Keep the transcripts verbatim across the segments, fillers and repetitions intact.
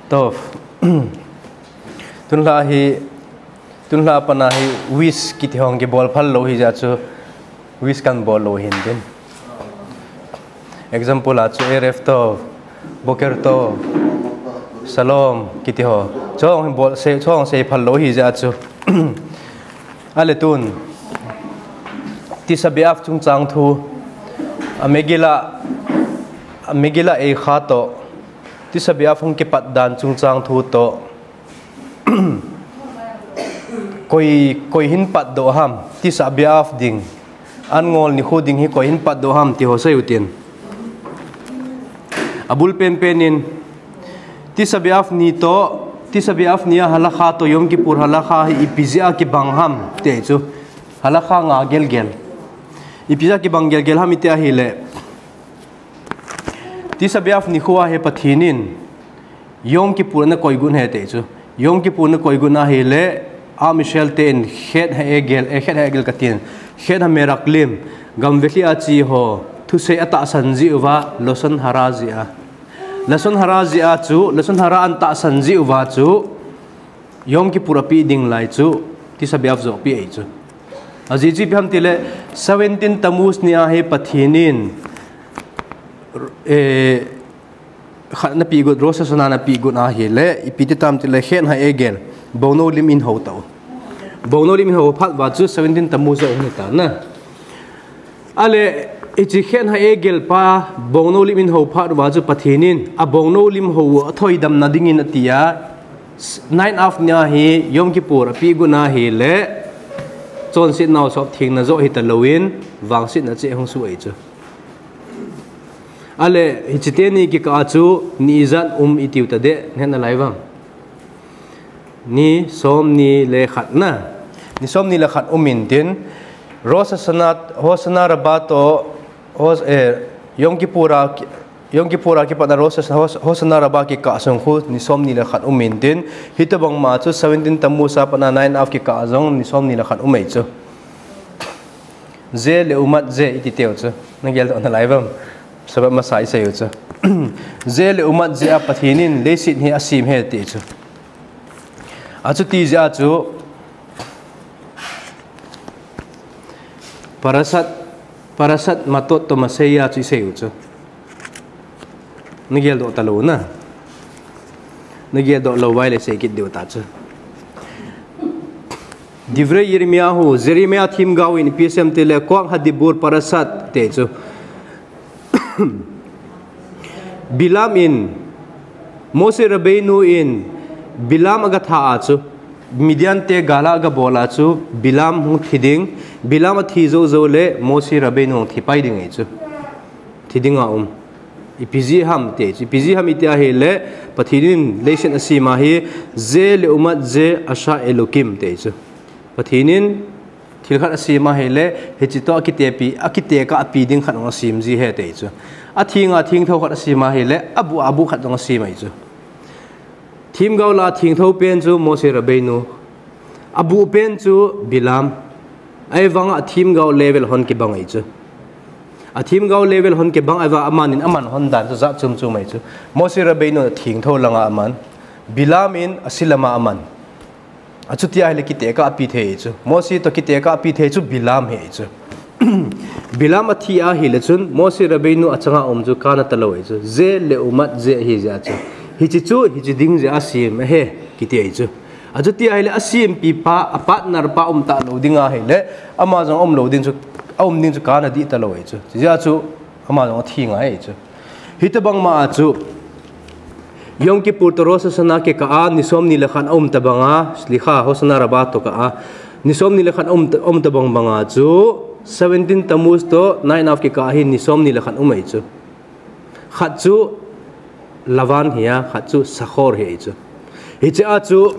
Tov. Tunla hi, tunla pana hi wish kiti hong kibol phal lou hi jeh chun wish kan bol lou hin tin. Example a chu Erev Tov, Boker Tov, Shalom kiti ho. Chong bol se, chong sei phal lou hi jeh chun. Ale tun. Tisha B'Av chungchang thu. A Megillah, a Megillah eikha toh. Tisha B'Av hung kipat dan chungchang thu toh. Koi, koi hin patdoh ham, Tisha B'Av ding. An ngol nikho ding hi koi hin patdoh ham ti ho sei utin. Abul penpen in, Tisha B'Av ni toh, Tisha B'Av ni a halakha toh Yom Kippur halakha hi ipi jeh a kibang ham, ti chu. Halakha nga gelgel. Ipi jeh a kibang gelgel ham iti ahile. Tisha B'Av nikho a hi Pathen in Yom Kippur ana koigun ahi ti chu. Yom Kippur ana koigun ahile, Am Israel ten Chet HaEgel, eh, Chet HaEgel katin, Chet HaMeraklim, gam velhi a che ho, thusei atahsan jeh uva, Lashon Hara jeh a. Lashon Hara jeh a chu, Lashon Hara ana tahsan jeh uva chu, Yom Kippur apeh ding lai chu, Tisha B'Av joh apeh ahi chu. Ajeh chu ipi ham tile, seventeen Tammuz ni a hi Pathen in, eh, khat ana peh got, Rosh Hashanah ana peh got ahile, ipi ti tam tile, Chet HaEgel, Bongnou lim in hou tau. Bongnou lim in hou phat uva chu seventeen Tammuz a um hita na. Ale, hiche Chet HaEgel pa, Bongnou lim in hou phat uva chu Pathen in, a Bongnou lim hou u athoidamna dingin ati a, nine Av ni a hi Yom Kippur apeh got ahile, chonsetna u sop thengna joh hita louvin, vangsetna cheh hung soh ahi chu. Ale, hiche teni kikah a chu, ni ijat um itiu tadeh, hetna lai vang. Ni somni le khat na. Ni somni le khat um intin. Rosh Hashanah, Hoshana Rabbah toh, Hos-, eh, Yom Kippur a ki-, Yom Kippur a kipatna Rosh Hashanah, Hos-, Hoshana Rabbah kikah sung khu ni somni le khat um intin. Hitobang ma chu seventeen Tammuz a patna nine Av kikah jong ni somni le khat um ahi chu. Ze le umat ze iti teu chu. Na geldoh nalai vem. Sabbath masa isei u chu. Ze le umat ze a Pathen in leiset hi asem ahi ti chu. Achuti jeh a chu Parashat, Parashat Matot toh Maseiah chu isei u chu. Na geldoh talou na. Na geldoh lou uva le sei kit diu ta chu. Divrei Yirmiyahu, Jeremiah themgao in ipi asei em tile Koach Hadibur Parashat ti chu. Bilam in, Moshe Rabbeinu in Bilam agatha a chu, Midian te gal a agabol a chu, Bilam hung thi ding, Bilam athi jou jou le Moshe Rabbeinu hung thi pai ding ahi chu. Thi ding a um. Ipi jeh ham ti chu, ipi jeh ham iti ahile, Pathen in leiset asem ahi, Ze le umat ze asha Elokim ti chu. Pathen in thil khat asem ahile, hiche toh akitepi, akitekahpi ding khat jong asem ji ahi ti chu. Atheng a thengthou khat asem ahile, abuh, abuh khat jong asem ahi chu. Themgao lah a thengthou pen chu Moshe Rabbeinu. Abuh pen chu Bilam. Ahivang a themgao level hon kibang ahi chu. Athemgao level hon kibang ahivang a aman in aman hon dan chu jat chom chom ahi chu. Moshe Rabbeinu in athengthou lang a aman. Bilam in ase lam a aman. Achuti ahile kitekahpi thei chu. Moshe toh kitekahpi thei chu Bilam ahi chu. Bilam athi ahile chun Moshe Rabbeinu achang a um chu kana talou ahi chu. Ze le umat ze ahi jeh a chu. Hiche chu, hiche ding jeh a asem ahi, kiti ahi chu. Achuti ahile asempi pa, a partner pa um talou ding ahile, ama jong aum lou ding chu, aum ding chu kana dih talou ahi chu. Jeh a chu, ama jong athi ngai ahi chu. Hitobang ma a chu, Yom Kippur toh Rosh Hashanah kikah a, ni somni le khat aum tobang a, Slicha, Hoshana Rabbah toh kah a, ni somni le khat aum, aum tobang bang a chu, seventeen Tammuz toh nine Av kikah a hi ni somni le khat um ahi chu. Khat chu Lavan ahi a, khat chu Zachor ahi chu. Hiche a chu,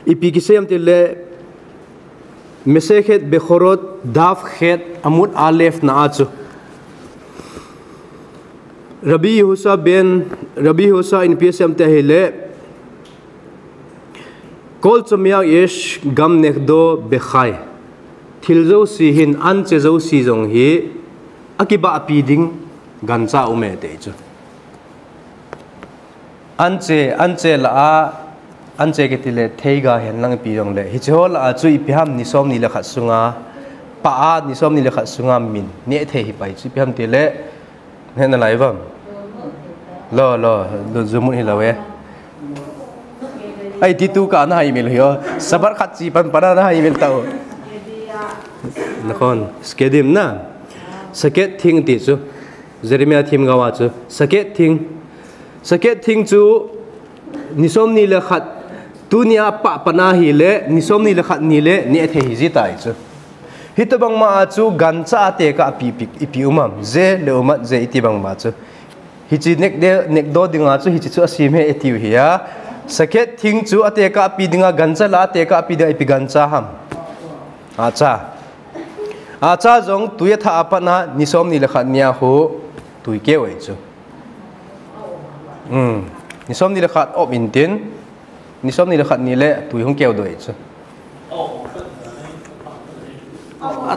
ipi kisei em tile, Masechet Bekhorat, Daf Chet, Amud Aleph na a chu. Rabbi Yehoshua ben, Rabbi Yehoshua in ipi asei em ti ahile, Kol tzomeach yesh gam negdo bechai. Thil jouse hin, an che jouse jong hi, akibahpi ding gancha um e ti chu. Anche, anche la a, anche kiti le theiga hen lang ipi jong le. Hiche ho la a chu ipi ham ni som ni le khat sunga, pa a ni som ni le khat sunga min neh thei hi pai chu ipi ham ti le, neh na lai vam. Lo, lo, lo, jumut hi lo e. Ai, ti tu ka na hai mil hi o. Sabar khat chi pan pan na hai mil tau. Nakhon, skedim na. Saket thing ti chu. Jeremiah thim gawa chu. Saket thing. Saket thing chu ni som ni le khat, tunia pa pana hi le, ni som ni le khat ni le, neh thei hi ji tai chu. Hitobang ma a chu gancha a tekah pi, pi, ipi um am, je le umat je iti bang ma chu. Hichi nek de, nek do dinga chu, hichi chu asim he itiu hi a. Saket thing chu a tekah pi dinga, gancha la a tekah pi dinga, ipi gancha ham. Acha. Acha jong tui a tha a pat na, ni som ni le khat ni a hu, tui keu ei chu. Um, ni som ni le khat op in tin, ni som ni le khat ni le tui hung keu doi chu. A,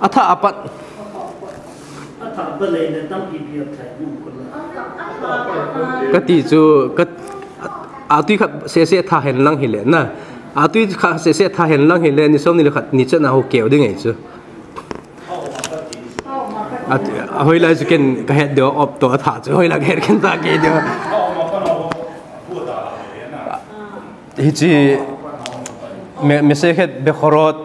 a tha a pat. Ka ti chu, ka, a tui khat se se tha hen lang hi le na. A tui khat se se tha hen lang hi le, ni som ni le khat ni chan a hu keu ding ei chu. A, a hoilai chu ken ka het deu op to a tha chu hoilai ka het ken ta ke deu. Hichi me, Mesechet Bechorot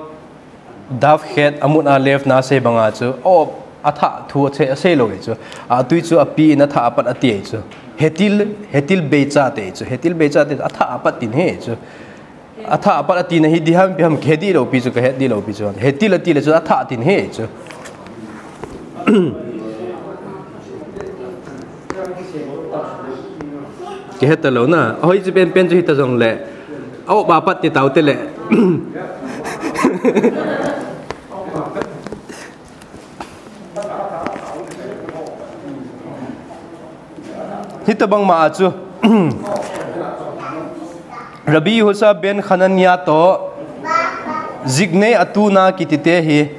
daf het amut a lef na sei banga chu op a tha thu a che a sei lo chu. A tui chu a pi in a tha a pat a ti chu. Hetil, hetil beicha te chu. Hetil beicha te a tha a pat tin he chu. A tha a pat a tina hi di ham pi ham ke di lo pi chu ka het di lo pi chu. Hetil a ti le chu a tha tin he chu. Ke het ta lo na. A hoi chu pen pen chu hi ta jong le. A op a pat ti tau te le. Hitobang ma a chu. Rabbi Yehoshua ben Hanania to Ziknei Atuna kiti te hi.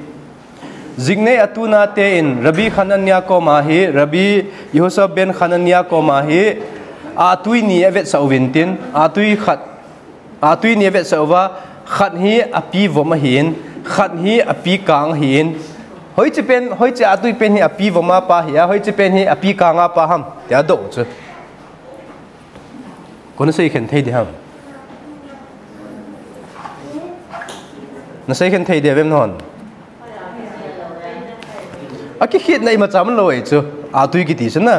Ziknei Atuna te in Rabbi Hanania koma hi, Rabbi Yehoshua ben Hanania koma hi, a tui ni a vetsah uvin tin, a tui khat A tui ni a vetsah uva, khat hi a pi vom ahin, khat hi a pi kang ahin. Hoiche pen, hoiche a tui pen hi a pi vom a pa hi a, hoiche pen hi a pi kang a pa ham, tia doh chu. Kona sei khen thei di ham. Na sei khen thei di vem non. A kikhetna ima cham lo ei chu. A tui kiti chu na.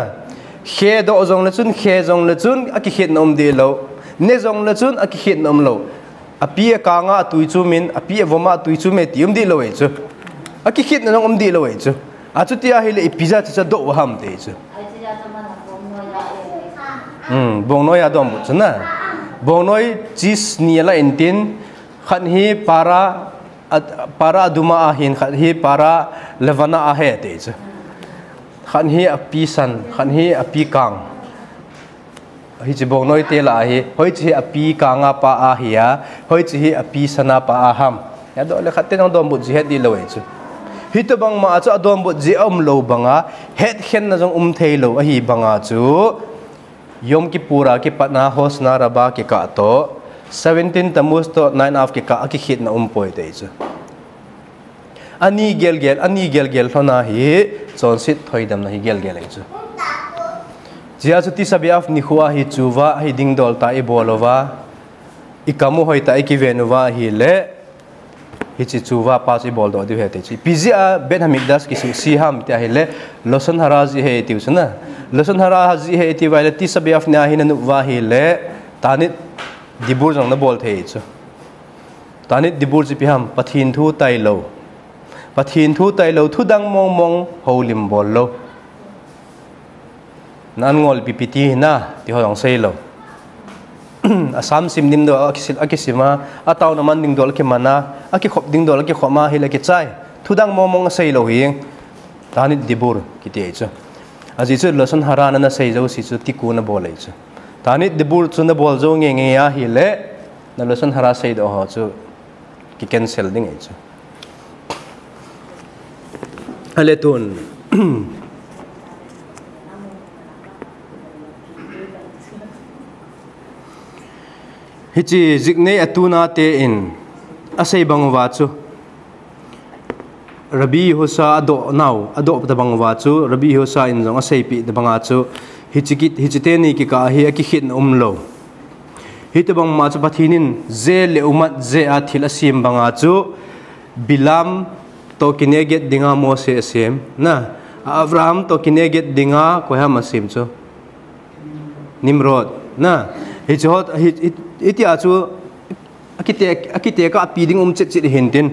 Khe doh jong le chun, khe jong le chun, a kikhetna um di lo. Ne jong le chun, a kikhetna um lo. A pi a kanga a tui chu min, a pi a voma a tui chu me ti um di lo ei chu. A kikhetna jong um di lo ei chu. A chu tia hi le ipi ja chu cha doh ham te chu. Hmm, bongnoi a dom bu chu na. Bongnoi chis ni la in tin, khat hi para A, para aduma ahin, khat hi para levana ahi te chu. Khat hi a pi san, khat hi a pi kang. Hiche bongnoi te la hi, hoiche hi a pi kanga pa ahi a, hoiche hi a pi sana pa aham. Ya doh le khat te nang dom bu ji het di lo ei chu. Hitobang ma chu a dom bu ji um lo banga, het khenna jong um thei lo ahi banga chu. Yom Kippur a kipatna Hoshana Rabbah kikah to, seventeen Tammuz to nine Av kikah a kikhetna um poi te chu. Ani gelgel, ani gelgel lhona hi, chonset thoidamna hi gelgel ei chu. Chia chu Tisha B'Av nikho a hi chuva, hi dingdol ta i bol uva, i kamu hoi ta i kiven uva hi le, Hiche chuva pa chu i bol doh diu ahi te chu. Ipi jeh a Beit Hamikdash kisuhsi ham ti ahile, Lashon Hara jeh ahi tiu chu na. Lashon Hara jeh ahi tiu ahile, Tisha B'Av ni a hi na nop uva ahile, Ta'anit Dibur jong na bol thei chu. Ta'anit Dibur chu ipi ham, Pathen thu tailou. Pathen thu tailou, thu dang mong mong houlim bol lou. Na an ngol ipi ipi ti na, ti ho jong sei lou. A Sam sim ding dol a kisil, a kisim a, a taona man ding dol a kiman a, a kikhop ding dol a kikhop a, ahile kichai. Thu dang mong mong a sei lou hi. Ta'anit Dibur kiti ahi chu. Ajeh chu Lashon Hara na na sei jouse chu tikkun a bol ahi chu. Ta'anit Dibur chu na bol jou nge nge ahile, na Lashon Hara sei doh ho chu ki cancel ding ahi chu. Ale tun. Hiche Ziknei Atuna te in asei bang uva chu, Rabbi Yehoshua adoh nau, adoh tabang uva chu, Rabbi Yehoshua in jong aseipeh tabang a chu, hiche kit, hiche teni kikah hi akikhetna umlou. Hitabang ma chu Pathen in je le umat je a thil asem bang a chu, Bilam toh kineh get dinga Mose asem, na, Abraham toh kineh get dinga koi ham asem chu. Nimrod, na, hiche ho, hi, hi, hitia chu, akite, akite kah pi ding um chet chet hintin.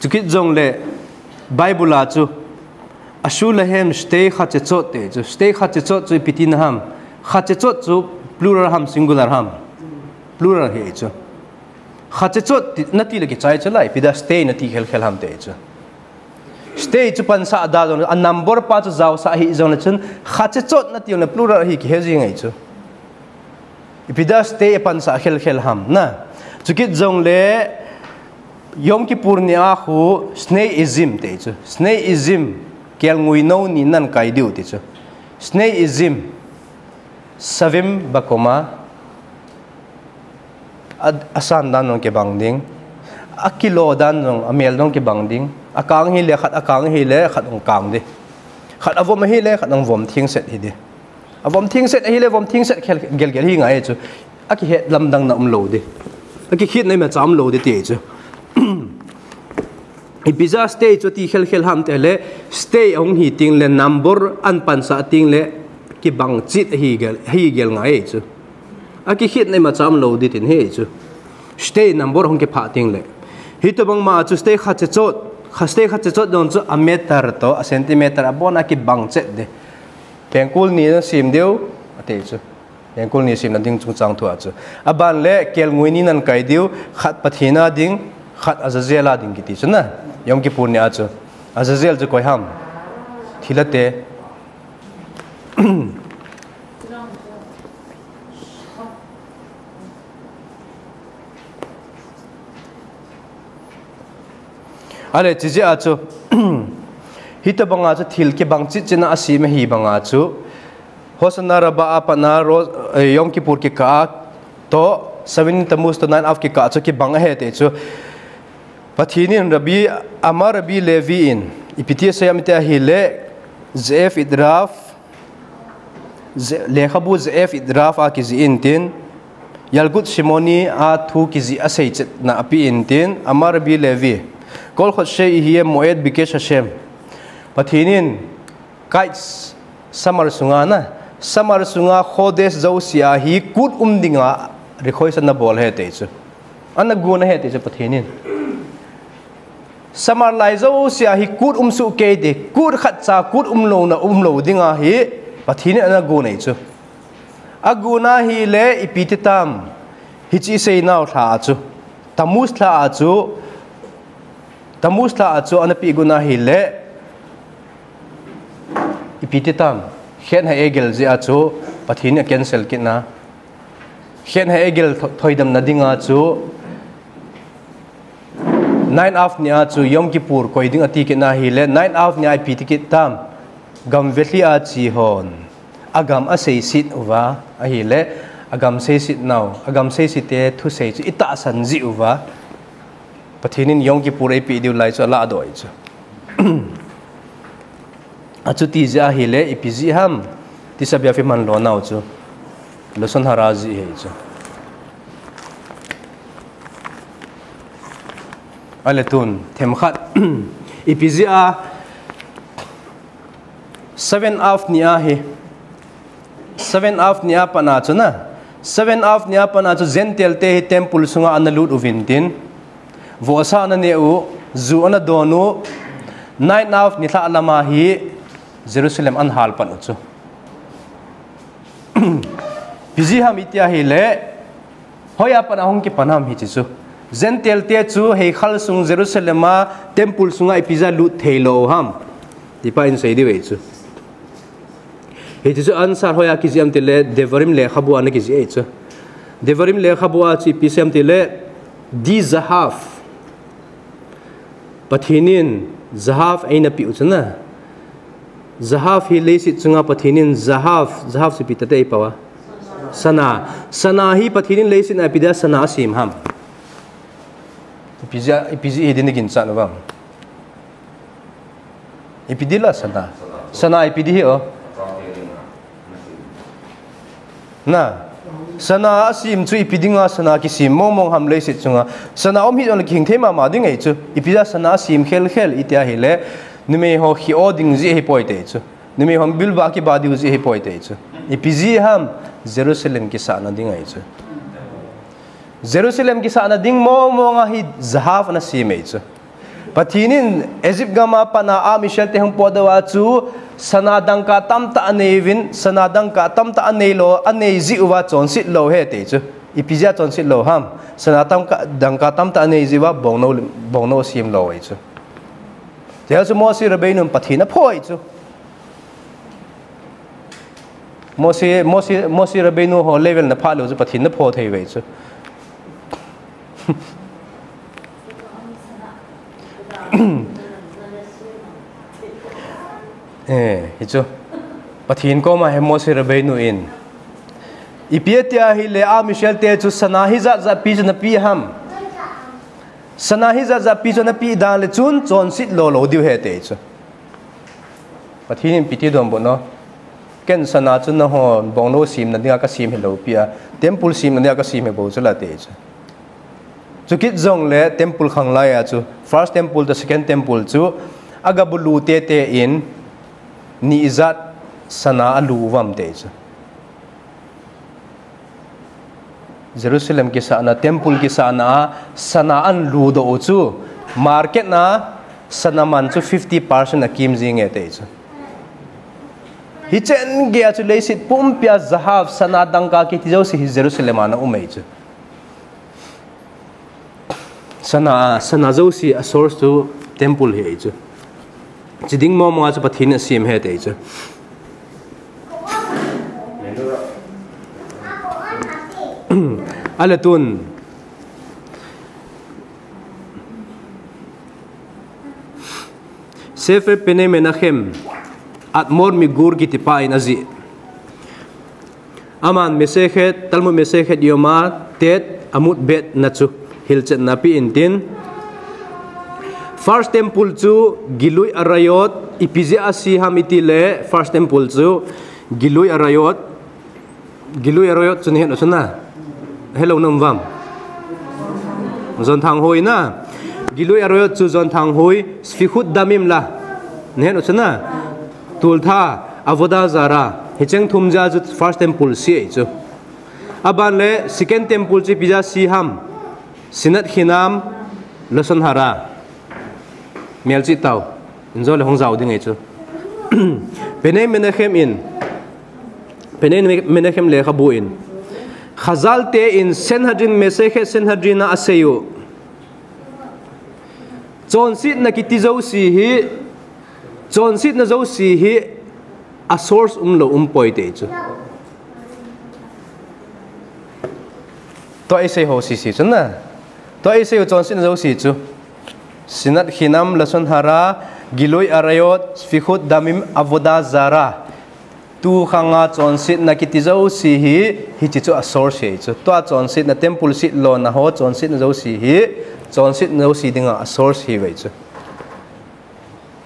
Chukit jongle, Bible a chu, Ashulahem shtei chatzot te chu, shtei chatzot chu ipi tina ham, chatzot chu plural ham, singular ham, plural hi chu. Chatzot ti, nati le kichai chu lai, ipi dia shtei nati khel khel ham te chu. Shtei chu pansah da jong, a number pa chu jaosah hi jongle chun, chatzot nati jongle plural hi kihe jing ngai chu. Ipi dia shtei pansah khel khel ham na. Chukit jongle Yom Kippur ni a khu shnei ezim te chu. Shnei ezim kelngoi nou ni nakai diu ti chu. Shnei ezim shavim bakoma. A, asan dan jong kibang ding, akilo dan jong, amel jong kibang ding, akang hile khat, akang hile khat jong kang ding, khat avom ahile khat jong vom thengset hi ding, avom thengset ahile vom thengset khel, gel gel hi ngai chu, akihet lamdang na umlou ding, akikhetna imacha umlou ding ti chu. Ipi dia shtei chu ti khel khel ham tile, shtei ahung hi tengle, number ahin pansah tengle, kibang chet ahi gel, ahi gel ngai chu. Akikhetna imacha umlou ding tin hi chu. Shtei number ahung kiphah tengle. Hitabang ma chu shtei chatzot, shtei chatzot jong chu a meter toh, a centimeter abon a kibang chet ding. Pengkul ni nasem diu, ati chu. Pengkul ni semna ding chungchang thu a chu. Aban le kelngoi ni nakai diu, khat Pathen a ding, khat Azazel a ding kiti chu na. Yom Kippur ni a chu. Azazel chu koi ham. Thil ate. Ale, chijeh a chu. Hitabang a chu thil kibang chet chet na asem ahi bang a chu. Hoshana Rabbah a pat na Ro-, eh, Yom Kippur kikah toh, seven Tammuz toh nine Av kikah chu kibang ahi ti chu. Pathen in Rabbi, Amar Rabbi Levi in, ipi ti asei ham iti ahile, Ze'ev Idrav, Ze-, Lekhabu Ze'ev Idrav a kijih in tin, Yalkut Shimoni a thu kijih asei chetna ape in tin, Amar Rabbi Levi, Kol Chodshei Yihiyeh Moed Bikesh Hashem. Pathen in, Kites, summer sunga na, summer sunga Chodesh jouse a hi kut um dinga request ana bol ahi ti chu. Ana gon ahi ti chu Pathen in. Summer lai jouse a hi kut um soh kei ding, kut khat cha kut umlouna umlou dinga hi Pathen in ana gon ahi chu. Agon ahile ipi ti tam, hiche isei nau lha a chu. Tammuz lha a chu, Tammuz lha a chu ana peh gon ahile, ipi ti tam, Chet HaEgel jeh a chu Pathen in a cancel kit na. Chet HaEgel tho-, thoidamna dinga chu nine Av ni a chu Yom Kippur koi ding ati kit na ahile, nine Av ni a ipi ti kit tam, gam velhi a che hon agam aseiset uva ahile, agam seiset nau, agam seiset te thusei chu itahsan jeh uva Pathen in Yom Kippur eipeh diu lai chu aladoh ahi chu. Achuti jeh ahile, ipi jeh ham, Tisha B'Av iman lo nau chu, Lashon Hara jeh ahi chu. Ale tun, themkhat, ipi jeh a, seven Av ni a hi, seven Av ni a pat na chu na, seven Av ni a pat na chu Gentile te hi temple sunga ana lut uvin tin, vohsa ana neh u, ju ana don u, nine Av nilhah lama hi Jerusalem ana hal pan u chu. Ipi jeh ham iti ahile, hoiya pat a hung kipan ham hiche chu. Gentile te chu Heichal sung Jerusalem a temple sunga ipi jeh a lut thei lou ham. Tipa in sei diu ahi chu. Hiche chu answer hoiya kijih ham tile Devarim lekhabu a ana kijih ahi chu. Devarim lekhabu a chu ipi sei ham tile, di zahav. Pathen in zahav eina peh u chu na. Zahav hi leiset chunga Pathen in zahav, zahav chu ipi tia eipao a. Sana. Sana hi Pathen in leiset a ipi dia sana asem ham? Ipi jeh, ipi jeh hi din ginchat uvem? Ipi dia la sana? Sana ipi dia hi o? Na. Sana asem chu ipi dinga sana kisem mong mong ham leiset chunga? Sana um hih jongle kihing thei mama ding ahi chu. Ipi dia sana asem khel khel iti ahile, numei ho khi o ding jeh ahipoi ti chu. Numei hon bilba kiba diu jeh ahipoi ti chu. Ipi jeh ham? Jerusalem kisahna ding ahi chu. Jerusalem kisahna ding mong mong a hi Zahav ana sem ahi chu. Pathen in Egypt gam a pat a Am Israel te hung potdoh uva chu sana dangka tamtah anei uvin, sana dangka tamtah anei lou, anei jeh uva chonset lou ahi ti chu. Ipi jeh a chonset lou ham? Sana tamka, dangka tamtah anei jeh uva bongnou, bongnou asem lou ahi chu. Tia chu Moshe Rabbeinu in Pathen aphoh ahi chu. Moshe, Moshe, Moshe Rabbeinu ho level na phat lou chu Pathen na phoh thei uve chu. Eh, hi chu. Pathen koma hi Moshe Rabbeinu in. Ipi ati ahile Am Israel te chu sana hi jat jat pi chu na pe ham? Sana hi jat jat pi chu na pe dan le chun chonset lou lou diu ahi ti chu. Pathen in ipi ti donbut no. Ken sana chu nangho bongnou semna dinga kasem hilou pi a, temple semna dinga kasem hi bou chu la ti chu. Chukit jongle temple khang lai a chu, first temple to second temple chu, agabulu tete in, ni ijat sana alu uvam ti chu. Jerusalem kisahna, temple kisahna a, sana aludoh u chu, market na, sana man chu fifty percent akim jinge ti chu. Hicheng geiya chu leiset pumpi a Zahav sana dangka kiti jouse hi Jerusalem a ana um ahi chu. Sana, sana jouse a source chu temple hi ahi chu. Chi ding mong mong a chu Pathen in asem ahi ti chu. Ahile tun. Sefer Penei Menachem, Admor Migur kiti pa in ajih. Aman Masechet, Talmud Masechet Yoma, Tet, Amud Bet na chu hilchetna ape in tin. First temple chu Gilui Arayot, ipi jeh a ase ham iti le, first temple chu Gilui Arayot, Gilui Arayot chu nahet u chu na. Helou na um vam. Jonthang hoi na. Gilui Arayot chu jonthang hoi, Sfichut Damim la. Nahet u chu na. Tultha, Avodah Zarah. Hicheng thum jeh a chu first temple ase ahi chu. Aban le second temple chu ipi jeh a ase ham? Sinat Chinam, Lashon Hara. Melchih tao. Injo le hung jao ding ahi chu. Penei Menachem in. Penei Menachem lekhabu in. Chazal te in Sanhedrin, Masechet Sanhedrin a asei u. Chonsetna kiti jouse hi, chonsetna jouse hi, a source umlou umpoi ti chu. Tua isei ho sese chu na. Tua isei ho chonsetna jouse chu. Sinat Chinam, Lashon Hara, Gilui Arayot, Sfichut Damim, Avodah Zarah. Tu khanga chonsetna kiti jouse hi, hiche chu a source ahi chu. Tua chonsetna temple setlona ho, chonsetna jouse hi, chonsetna jouse dinga a source ahi ve chu.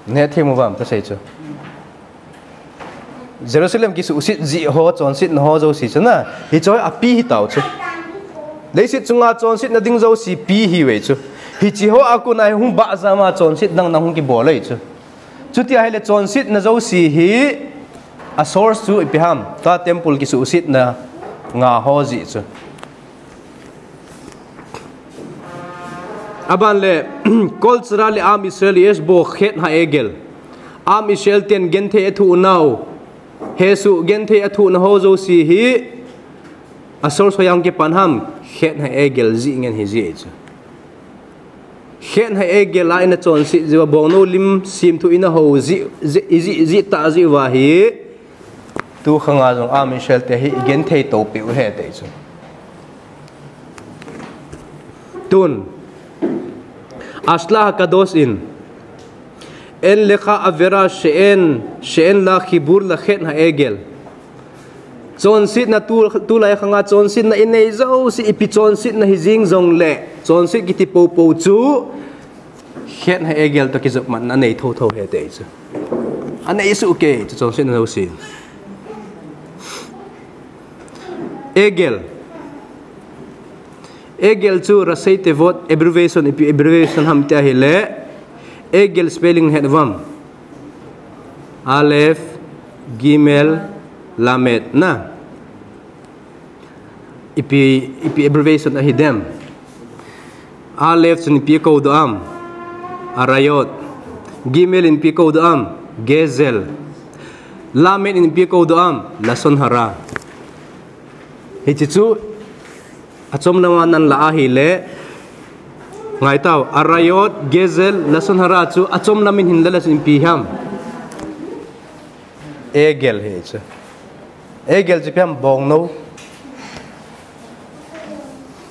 Nahet thei mu vam, ta sei chu. Jerusalem kisuhset jeh ho, chonsetna ho jouse chu na, hiche ho api hi tao chu. Leiset chunga chonsetna ding jouse pi hi ve chu. Hiche ho a kon a hi hung bah jama chonset dang dang hung kibol ahi chu. Chuti ahile chonsetna jouse hi a source chu ipi ham, tua temple kisuhsetna nga ho jeh chu. Aban le, Kol Tzedek le Am Israel yesh bo Chet HaEgel. Am Israel ten genthei athoh nau. Hesoh genthei athoh na ho jouse hi. A source hoiya hung kipan ham, Chet HaEgel jeh ngen hi jeh chu. Chet HaEgel a ina chonset jeh uva bongnou lim semthu ina ho jeh, jeh, jeh, jeh tah jeh uva hi. Tu khanga jong Am Israel te hi i genthei to peh u ahi ti chu. Tun. Ashla HaKadosh in. En lecha avera she'en, she'en la chibur la Chet HaEgel. Chonsetna tu, tulai khanga chonsetna inei jouse ipi chonsetna hijing jongle, chonset kiti popo chu khet ha egel toh kijopmatna anei thotho ahi ti chu. Anei soh kei chu chonsetna jouse. Egel. Egel chu ראשי תיבות abbreviation, ipi abbreviation ham ti ahile, egel spelling het uvam. Aleph, Gimel, Lamed na. Ipi, ipi abbreviation ahi dem. Aleph chun ipi koudoh am? Arayot. Gimel in ipi koudoh am? Gezel. Lamed in ipi koudoh am? Lashon Hara. Hiche chu achom lama nalah ahile, ngaitau, Arayot, Gezel, Lashon Hara chu achom lamin hin lale chun ipi ham? Egel hi chu. Egel chu ipi ham? Bongnou.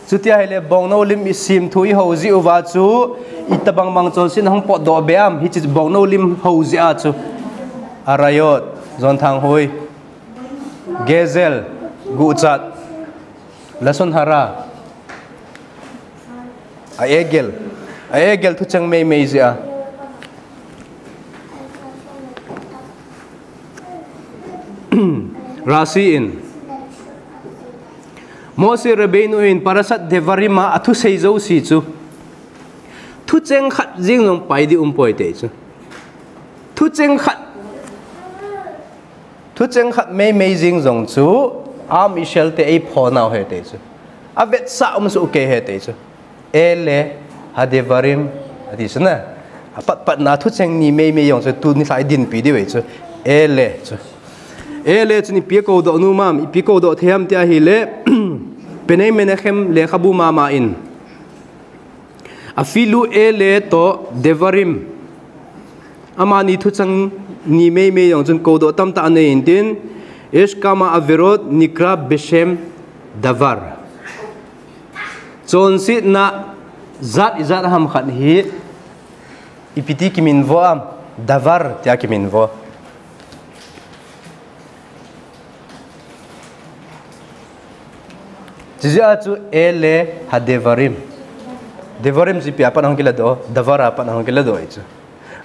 Chuti ahile bongnou lim isim thu ihou jeh uva chu itobang bang chonsetna hung potdoh be am? Hiche bongnou lim hou jeh a chu. Arayot, Jonthanghoi. Gezel, guhchat. Lashon Hara. A egel. A egel thucheng meimei jeh a. Rashi in. Moshe Rabbeinu in Parashat Devarim a athusei jouse chu thucheng khat jeng jong pai ding umpoi ti chu. Thucheng khat. Thucheng khat meimei jeng jong chu, Am Israel te eipho nau ahi ti chu. Avetsah um soh kei ahi ti chu. Ele hadevarim, ati chu na. Apatpatna thucheng ni meimei jong chu, tuni lha idinpi diu ahi chu. Ele chu. Ele chun ipi koudoh nom am, ipi koudoh thei am ti ahile, Bnei Menachem lekhabu mama in. Afilu ele toh devarim. Amani thucheng ni meimei jong chun koudoh tamtah anei intin, Esh kama averot nikra beshem davar. Chonsetna jat ijat ham khat hi, ipi ti kiminvo am? Davar tia kiminvo. Chujeh a chu ele hadevarim. Devarim chu ipi a pat hung kiladoh, davar a pat hung kiladoh ahi chu.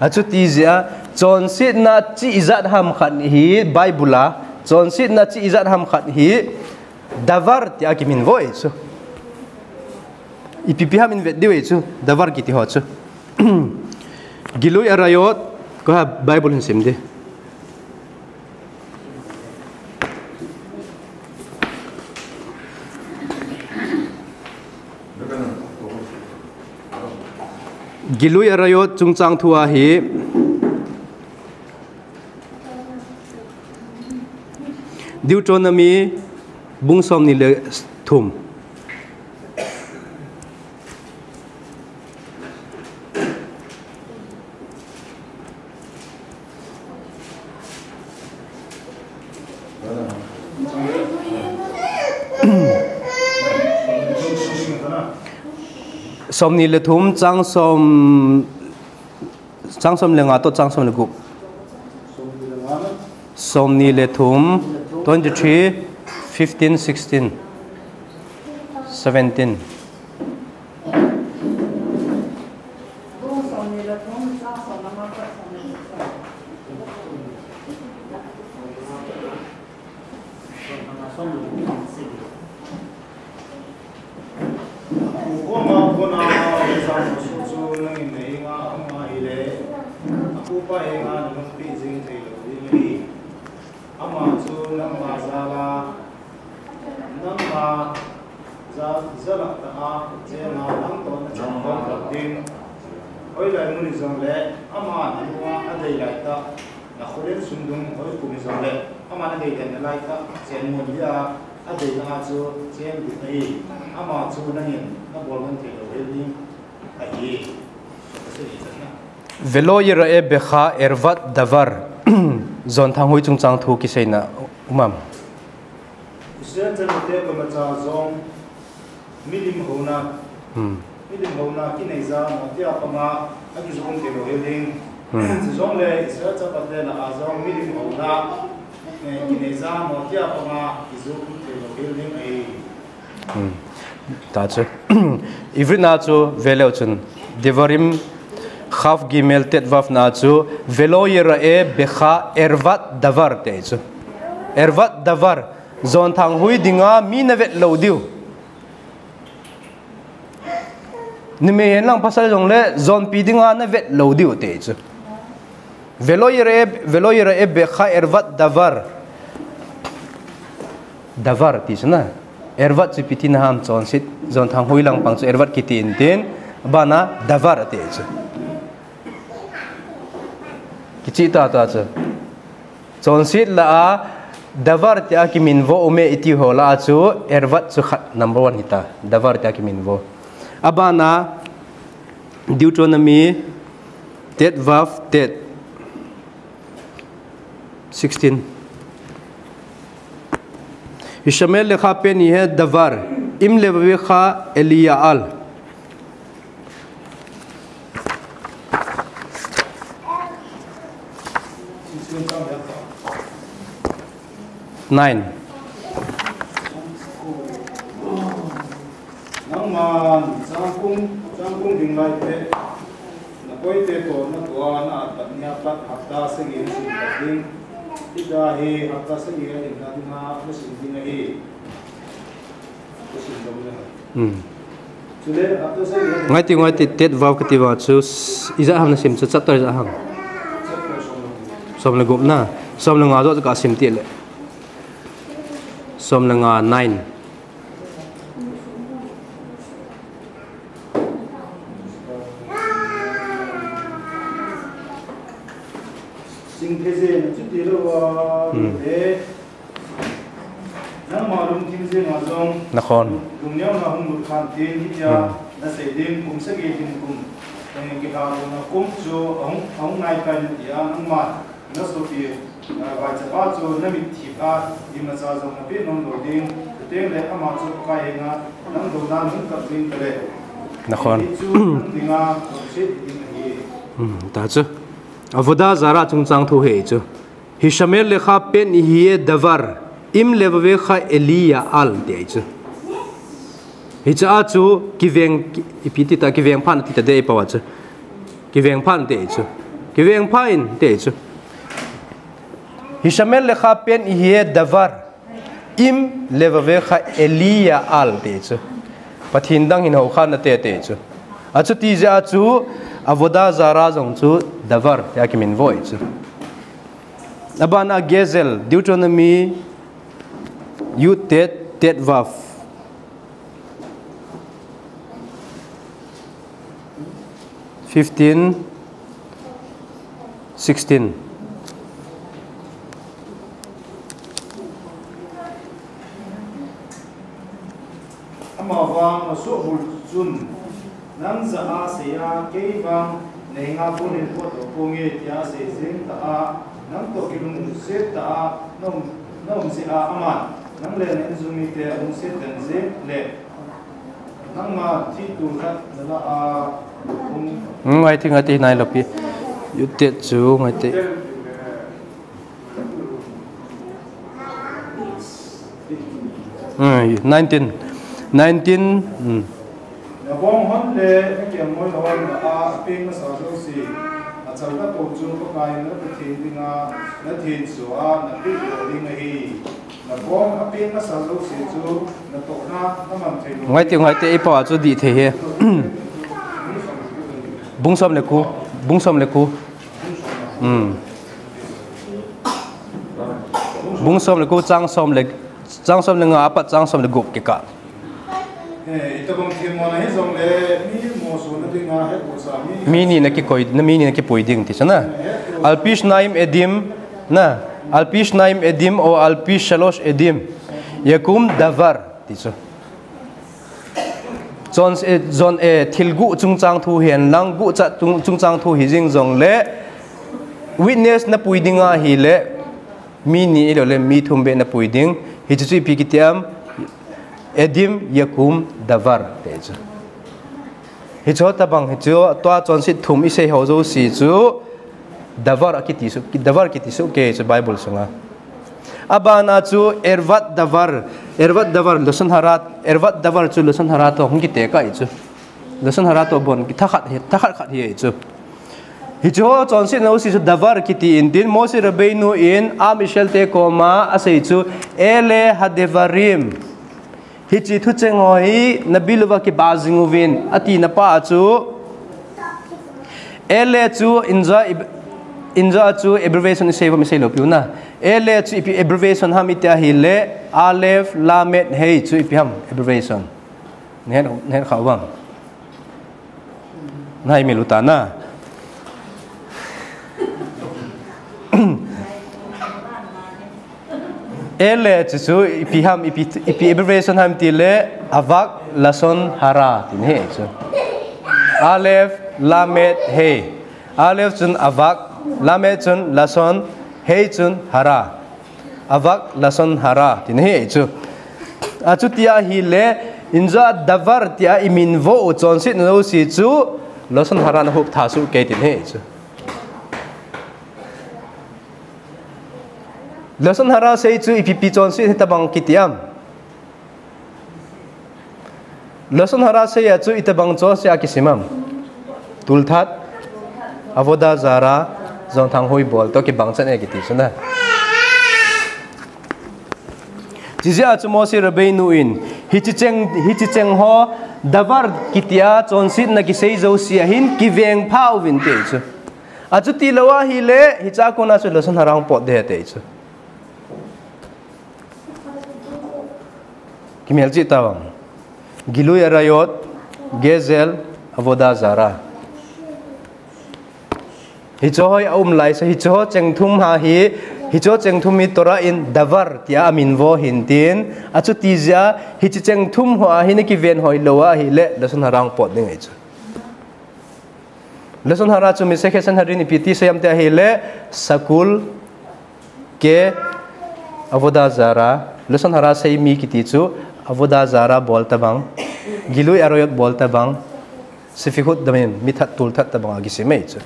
Achuti jeh a, chonsetna chi ijat ham khat hi Bible a, chonsetna chi ijat ham khat hi davar tia kiminvo ahi chu. Ipi pi ham in vet diu ahi chu, davar kiti ho chu. Gilui Arayot, ko ha Bible hin sim di. Gilui Arayot chungchang thu ahi. Deuteronomy bung somni le thum. Somni le thum, chang som, chang som le nga toh chang som le gup. Somni le thum, twenty-three, fifteen, sixteen, seventeen. Koma kona exam chu nangin nei nga ama ile, akupa enga nangpi jing thei lo ding ahi. Ama chu nangma jala, nangma ja-, jala ta a, chenga nang toh nachan khom lou ding. Hoilai mun hijongle, ama nalunga adei lai tah, nakholen sundung hoi kum hijongle, ama nadei den nalai tah, chen mun dia, adeina a chu chen ding ahi. Ama chu nangin nabol man thei lou hel ding ahi. Velo yira'e becha ervat davar. Jonthanghoi chungchang thu kiseina um am? Israel chate koimacha jong milim houna, hmm, milim houna kinei ja mo tia panga akijon thei lou hel ding. Hmm. Chujongle Israel chate lah a jong milim houna Kinei ja mo tia panga kizu kum thei lo hel ding ahi. Hmm. Ta chu. Ivrit na chu veleu chun. Devarim Chaf Gimel Tet Vav na chu. Velo yira'e becha ervat davar te chu. Ervat davar. Jon thang hui dinga mi na vet lo diu. Numei hen lang pasal jong le jonpi dinga na vet lo diu te chu. Velo yira'e, velo yira'e becha ervat davar. Davar ti chu na. Ervat chu ipi tina ham chonset. Jon thang hui lang pang chu ervat kiti in tin. Abana davar te chu. Kichih tata chu. Chonset la a davar tia kiminvo ume iti ho la a chu ervat chu khat number one hita. Davar tia kiminvo. Abana Deuteronomy Tet Vav Tet sixteen. Hishameh lecha pe ni he davar im levaveh cha el ya'al. Nine. Nangman changkung, changkung ding lai te, na koite toh na tua na atat nia pat hapta sagi na sim pat ding. Hita hi hapta sagi a dinga dinga na sim ding ahi. Na sim ding ahi. Hmm. Chule hapta sagi a Ngai ti, ngai ti, Tet Vav kati va chu s-, ijat ham na sim chu chapter ijat ham. Chapter som le gup. Som le gup na. Som le nga joh ka sim ti le. Som le nga nine. Sing thei jeng chu ti lou a, Hmm. eh, nangma lungthim jeng a jong. Nakhon. Lungneona hung lut khan tin hitia, Hmm. na sei ding kum sagi ding kum, eh, kihahna kum chu ahung, ahung nai tai na tia nangma. Na sopi, ah, vaichapa chu na mitthip a, imacha jong na pe nom lou ding, chuteng le ama chu Pakai henga nang douna hung kap ding tale. Nakhon. Hichu nang dinga lungset ding ahi. Hmm, ta chu. Avodah Zarah chungchang thu hi chu. Hishameh lecha pe ni he davar im levaveh cha el ya'al ti ahi chu. Hicha a chu kiveng, ki-, ipi ti ta, kiveng phan ti ta de pa wa chu. Kiveng phan te chu. Kiveng phan te chu. Hishameh lecha pe ni he davar im levaveh cha el ya'al te chu. Pathen dang hin hou khan na te te chu. Achuti jeh a chu Avodah Zarah jong chu davar tia kiminvo ahi chu. Abana Gezel, Deuteronomy Yud Tet, Tet Vav. Fifteen, sixteen. Amavang asohbul chun, nang jah a sei a, kei vang na henga kon hin pot lou ponge tia sei jeng ta a, nang toh kilungset ta a, na um, na um jeh a aman, nang le na insung mite alungset den jeng le, nangma thi tu khat na la a, um. Hmm, ngai ti, ngai ti, nai lou pi. Yud Tet chu, ngai ti. Hmm, nineteen. Nineteen. Hmm. Na bong hon le na kiam moi hon na a peng masa jouse, achal na to chu Pakai na Pathen dinga na thenso a na pe lou ding ahi. Na bong a peng masa jouse chu na tohna na man thei lou. Ngai ti, ngai ti, i pa chu di thei he. Bung som le ku, bung som le ku. Hmm. Bung som le ku, chang som le, chang som le nga apat chang som le gup kikah. Eh, itabang themmo na hijongle, mi moso na dinga het u sa mi. Mi ni na kikoi, na mi ni na kipui ding ti chu na. Al pi shnaim edim, na. Al pi shnaim edim o al pi shalosh edim. Yakum davar ti chu. Chon, eh, jon, eh, thil guh chungchang thu hihen lang, guh chat chung, chungchang thu hi jing jongle, witness na pui dinga hile, mi ni ilou le, mi thum beh na pui ding, hichu chu ipi kiti am, edim, yakum, davar, te chu. Hichu tabang, hichu, tua chonset thum i sei ho jouse chu, davar a kiti su, davar kiti su ke chu Bible sunga. Abana chu ערוות דבר, ערוות דבר, לשון הרע, ערוות דבר chu לשון הרע toh hung kitekah ahi chu. לשון הרע toh bon kitha khat hi, tha khat khat hi ahi chu. Hiche ho chonsetna jouse chu דבר kiti intin, Moshe Rabbeinu in עם ישראל te koma asei chu, אלה הדברים. Hiche thucheng ho hi nabil uva kibah jing uvin, atina pa chu, אלה chu inja, inja chu abbreviation isei uvam isei lou piu na. אלה chu ipi abbreviation ham iti ahile, Aleph, Lamed, Hei chu ipi ham abbreviation. Nahet, nahet kha uvam. Nahai mil uta na. אלה chu chu ipi ham, ipi, ipi abbreviation ham tile, אבק לשון הרע tina ahi chu. Aleph, Lamed, Hei. Aleph chun אבק, Lamed chun לשון, Hei chun הרע. אבק לשון הרע tina ahi chu. Achuti ahile, inja דבר tia iminvo u chonsetna jouse chu לשון הרע na hup tha soh kei tina ahi chu. לשון הרע sei chu ipi pi chonset hitobang kiti am? לשון הרע sei a chu itobang chonse a kisim am? Tulthat, עבודה זרה, jongthang hoi bol toh kibang chan e kiti chu na. Chijeh a chu Moshe Rabbeinu in, hiche cheng, hiche cheng ho, דבר kiti a chonsetna kisei jouse a hin kiveng pha uvin ati chu. Achuti lou ahile, hiche a kona chu לשון הרע hung pot ding ahi ati chu. Kimel cheh tauvam. גילוי עריות, גזל, עבודה זרה. Hiche ho hi aum lai sa, hiche ho cheng thum ha hi, hiche ho cheng thum hi Torah in דבר tia aminvo hintin, achuti jeh a, hiche cheng thum ho a hi nakiven hoi lou ahile, לשון הרע hung pot ding ahi chu. לשון הרע chu Masechet Sanhedrin ipi ti sei am tia ahile, שקול, כא, עבודה זרה, לשון הרע sei mi kiti chu, עבודה זרה bol tobang, גילוי עריות bol tobang, שפיכות דמים, mi that, tol that tobang a kisim ahi chu.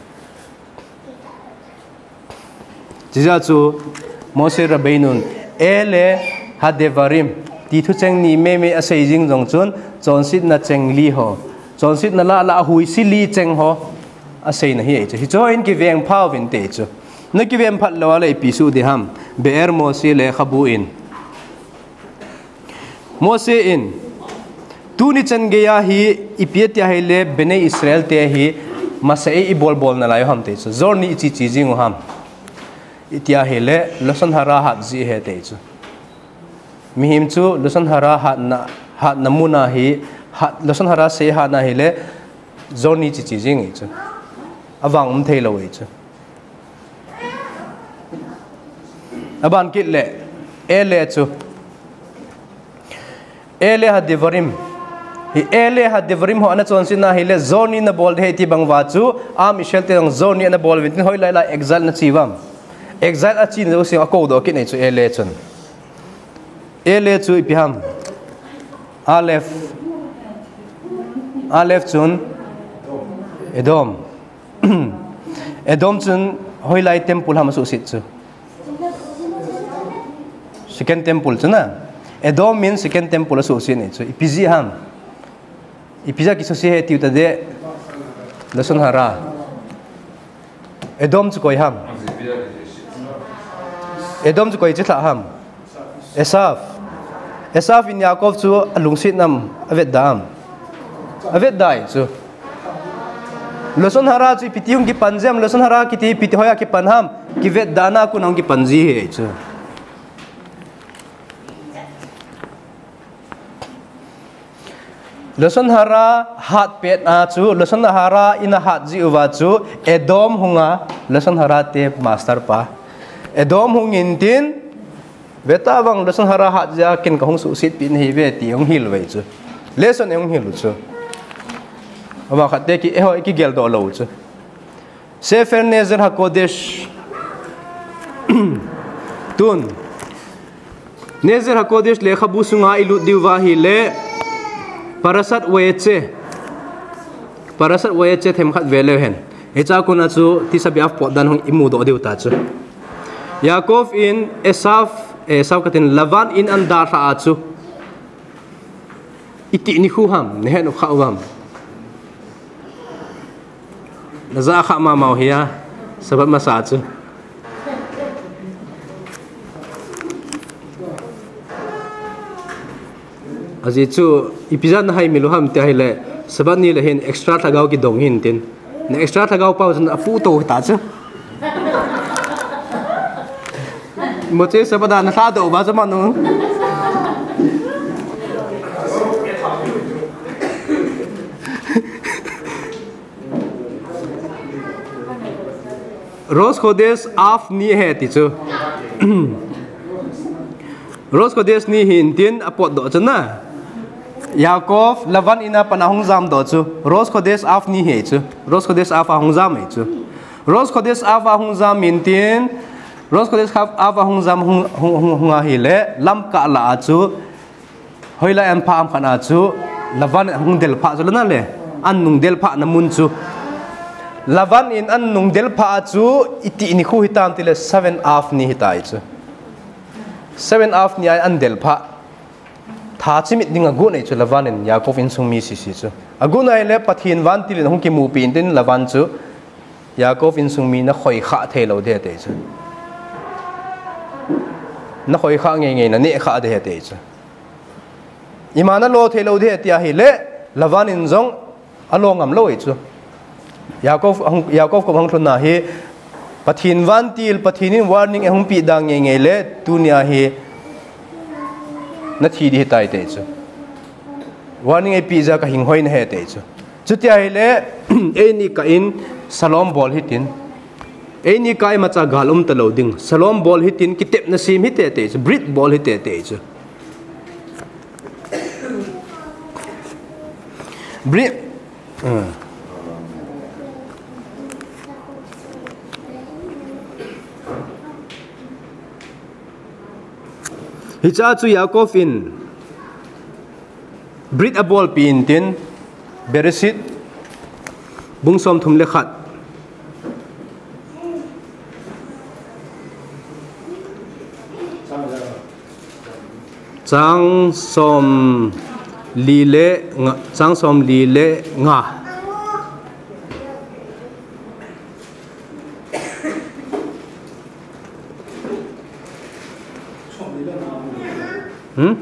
Chijeh a chu Moshe Rabbeinun, אלה הדברים, ti thucheng ni meimei asei jing jong chun, chonsetna cheng li ho, chonsetna lah lah a huisi li cheng ho aseina ahi chu. Hiche ho in kiveng pha uvin ati chu. Nakiven phat lou ahile ipi soh ding ham? Be'er Moshe lekhabu in, Moshe in, tuni chan geiya hi ipi ati ahile, Bnei Israel te hi masa ei ibol bol nalai u ham ati chu. Jor ni iche che jing u ham iti ahile, לשון הרע hat jeh ahi ati chu. Mihem chu לשון הרע hatna, hatna muna hi, hat, לשון הרע sei hatna ahile, jor ni che che jing ahi chu. Avang um thei lou ahi chu. Aban kit le, אלה chu, אלה הדברים. Hi אלה הדברים ho ana chonsetna ahile, jor ni nabol ding ahi ti bang uva chu, עם ישראל te jong jor ni ana bol uvin tin, hoilai lai exile nache uvam? Exile achena jouse akou doh kit ahi chu אלה chun. אלה chu ipi ham? Aleph. Aleph chun Edom. Edom chun hoilai temple ham asuhset chu? Second temple chu na. Edom in second temple asuhset ahi chu. Ipi jeh ham? Ipi jeh a kisuhset ahi tiu tadeh? לשון הרע. Edom chu koi ham? Edom chu koi chilhah ham? Esav. Esav in Yaakov chu alungset nam, avetda am? Avetda ahi chu. לשון הרע chu ipi ti hung kipan jeh ham? לשון הרע kiti ipi ti hoiya kipan ham? Kivetdana a kon hung kipan ji ahi chu. לשון הרע hat pet a chu, לשון הרע in ahat jeh uva chu, Edom hunga, לשון הרע te master pa. Edom hung intin, vetavang, לשון הרע hat jeh a ken kahung suhset pi nahiuve ti hung hil uve chu. Lesson hung hil u chu. Ama khat te ki, eiho, kigel doh lou chu. Sefer Nezer HaKodesh. Tun, Nezer HaKodesh lekhabu sunga ilut diu va ahile, Parashat Vayetze. Parashat Vayetze themkhat ve leu hen. Hiche a kona chu Tisha B'Av potdan hung imu doh diu ta chu. Yaakov in Esav Eh, sao katin Lavan in an dalha a chu. Iti nikho ham, nahet u kha u ham. Naja kha mama u hia, Sabbath masa chu. Ajeh chu, ipi jeh a nahaimil u ham tia ahile, Sabbath ni le hin extra lhagao kidong hin tin. Na extra lhagao pau chun apu to ta chu. Moche Sabbath a nalha doh uva chu manu. Rosh Khodesh Av ni ahi ti chu. Rosh Khodesh ni hin tin apot doh chu na. Yaakov, Lavan in a pat a hung jam doh chu. Rosh Khodesh Av ni ahi chu. Rosh Khodesh Av a hung jam ahi chu. Rosh Khodesh Av a hung jam in tin. Rosh Khodesh Av, Av a hung jam hung, hung, hung, hung ahile. Lamka la a chu. Hoilai an pha am khat a chu, Lavan in ahung del pha chu lana le, an nung del pha na mun chu. Lavan in an nung del pha a chu, iti nikho hitam tile seven Av ni hitai chu. Seven Av ni a an del pha. Tha chimit ding agot nei chu Lavan in Yaakov insung mi sisi chu. Agot nai le Pathen vantil in ahung kimupi in tin Lavan chu. Yaakov insung mi nakhoi kha thei lou ding ahi ti chu. Nakhoi kha ngei ngei naneh kha ding ahi ti chu. Ima nalo thei lou ding ahi ti ahile, Lavan in jong alo ngam lou ahi chu. Yaakov, Yaakov koma hung lhun na hi, Pathen vantil, Pathen in warning ahung pe dan ngei ngei le, tunia hi nathi ding ahitai ti chu. Warning eipe jeh a kahing hoi nahi ti chu. Chuti ahile, eini kah in shalom bol hitin. Eini kah imacha gal um talou ding. Shalom bol hitin, kitepna sem hite ti chu. Brit bol hite ti chu. Brit. Uh. Hiche a chu Yaakov in brit abolpi in tin, Bereshit, bung somthum le khat. Chang somli le nga, chang somli le nga. Hmm?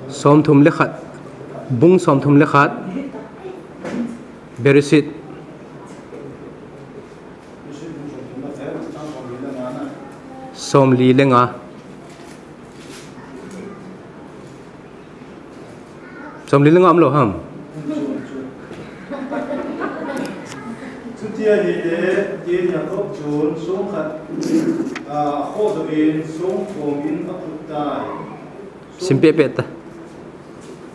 Somthum le khat. Bung somthum le khat. Bereshit. Somli le nga. Somli le nga umlou ham. Chuti ahile, tin Yaakov chun song khat, ah, akhoh doh in song khom in aphut tai. Sim pehpeh ta.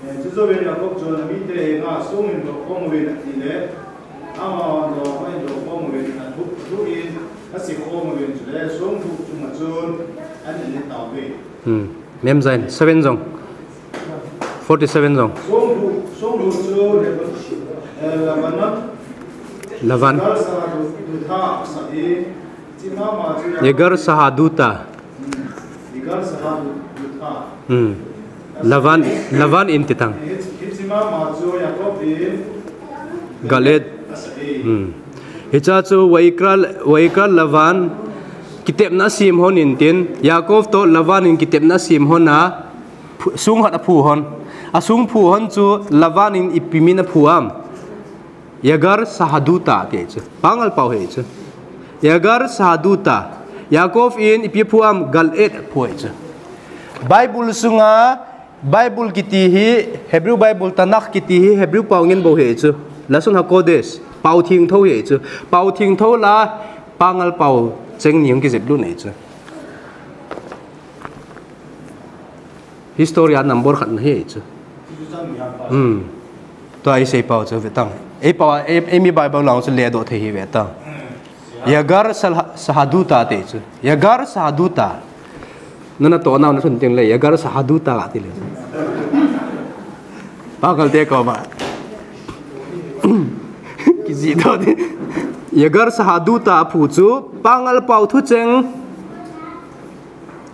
Eh, chujouvin Yaakov chun amite henga song hin doh khom uvin atile, amahon jong ahin doh khom uvin, athuh, athuh in, asi khom uvin chule, song thuh chunga chun, ahin le tauve. Hmm. Mem jain, seven jong. Forty-seven jong. Song thuh, song thuh chu Lebanon, eh, Lebanon. Lavan. Yagar Sahadutha asah in, hiche mama chu Yagar Sahadutha. Hmm. Yagar Sahadutha. Hmm. Lavan, Lavan in ti tang. Hiche, hiche mama chu Yaakov in Galeed. Asah in. Hmm. Hiche a chu Vayikra, Vayikra Lavan kitepna asem hon in tin, Yaakov toh Lavan in kitepna asem hon a, phu-, song khat aphu hon. Asong phu hon chu Lavan in ipi min aphu am. Yagar Sahadutha ti chu. Pangal pau hi chu. Yagar Sahadutha. Yaakov in ipi aphu am, Galeed aphu hi chu. Bible sunga Bible kiti hi, Hebrew Bible, Tanakh kiti hi, Hebrew pau ngen bou hi chu. Lashon HaKodesh, pau thengtho hi chu. Pau thengtho la, pangal pau cheng ni hung kijep lut ahi chu. History a number khat na hi chu. Hmm. Tua isei pau chu ve tang. Ei pau, ei, eimi Bible lang chu ledoh thei hi ve tang. Yagar Sal-, Sahadutha ti chu. Yagar Sahadutha. Nana toh nau na lhun teng le, Yagar Sahadutha ti le. Pangal te koma. Kijih doh ti. Yagar Sahadutha aphu chu, pangal pau thucheng.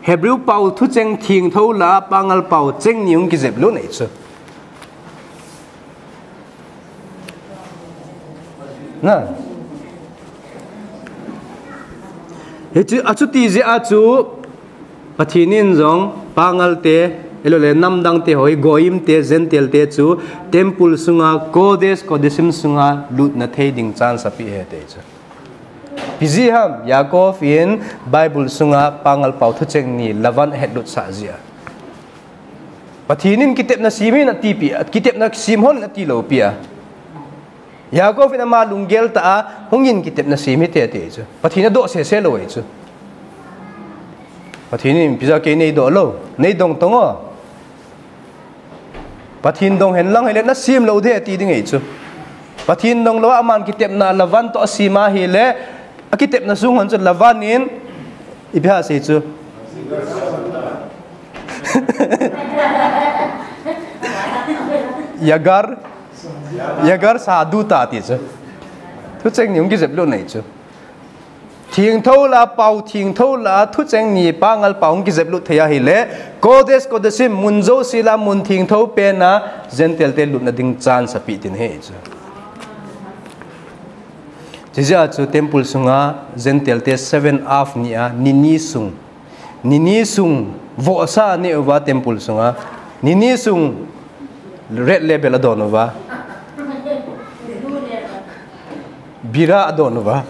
Hebrew pao thucheng thengtho lah a Pangal pao cheng ni hung kijep lut ahi chu. Na. Hichu, achuti jeh a chu Pathen in jong Pangal te, ahilou le namdang te ho hi, Goyim te, Gentile te chu temple sunga, Kodesh Kodashim sunga lutna thei ding chance ape ahi ti chu. Ipi jeh ham, Yaakov in Bible sunga Pangal pao thucheng ni Lavan ahet lut sah jeh a. Pathen in kitepna sem in ati pi, kitepna sem hon ati lou pi a. Yaakov in ama lunggel tah a, hung in kitepna sem hite ati chu. Pathen adoh sese lou ahi chu. Pathen in ipi jeh a kei nei doh lou, nei dong tong o. Pathen dong hen lang hile nasem lou ding ati ding ahi chu. Pathen dong lou a aman kitepna Lavan toh asem ahile, akitepna sung hon chu Lavan in ipi asei chu. Yagar, Yagar sahaduta ti chu. Thucheng ni hung kijep lut ahi chu. Thengtho lah a, pao thengtho lah a, thucheng ni Pangal pao hung kijep lut thei ahile, Kodesh Kodashim mun jouse lah a mun thengtho pen a Gentile te lutna ding chance ape ding ahi chu. Chujeh a chu temple sunga Gentile te seven af ni a, ni ni sung. Ni ni sung vohsa anei uva temple sunga. Ni ni sung red label adon uva. Bira adon uva.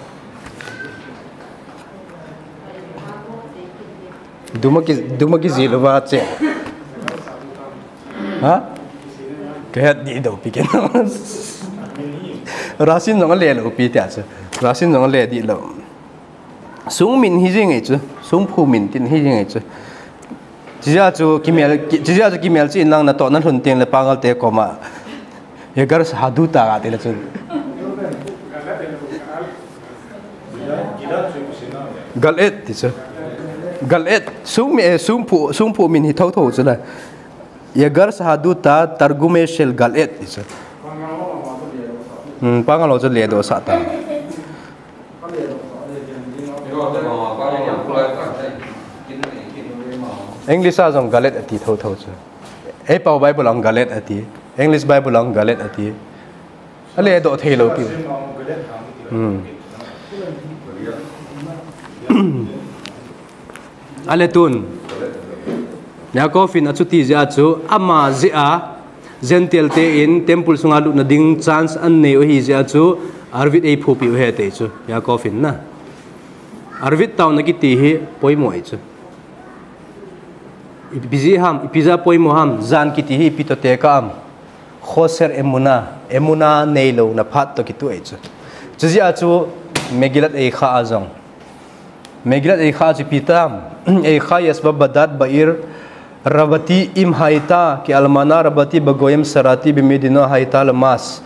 Duma ki, duma kijil uva che. Ha? Kahet dih dou pi kei. Rasin jong ale lou pi tia chu. Rasin jong ale dih lou. Sung min hi jing ahi chu. Sung phu min tin hi jing ahi chu. Chujeh a chu kimel, ki, chujeh a chu kimel cheh in lang natoh nalhun teng le Pangal te koma. Yagar sahaduta ati le chu. Galeed ti chu. Galeed. Sung mi, eh, sung phu, sung phu min hi thotho chu la. Yagar sahaduta targume shel Galeed ti chu. Hmm, Pangal ho chu ledoh sah ta. English a jong Galeed ati thotho chu. Ei pao Bible a jong Galeed ati. English Bible a jong Galeed ati. Aledoh thei lou pi. Hmm. Ale tun. Yaakov in achuti jeh a chu ama jeh a Gentile te in temple sunga lutna ding chance anei u ahi jeh a chu Arvit eiphupi u ahi ti chu. Yaakov in na. Arvit taona kiti hi poimo ahi chu. Ipi jeh ham, ipi jeh a poimo ham, jan kiti hi ipi toh tekah am. Khoser emuna, emuna neilouna phat toh kitoh ahi chu. Chujeh a chu Megillat Eicha a jong. Megillat Eicha chu ipi tam, Eicha yashva badat ba'ir rabati im hayta, ki almana rabati bagoyim sarati bimedina hayta lamas.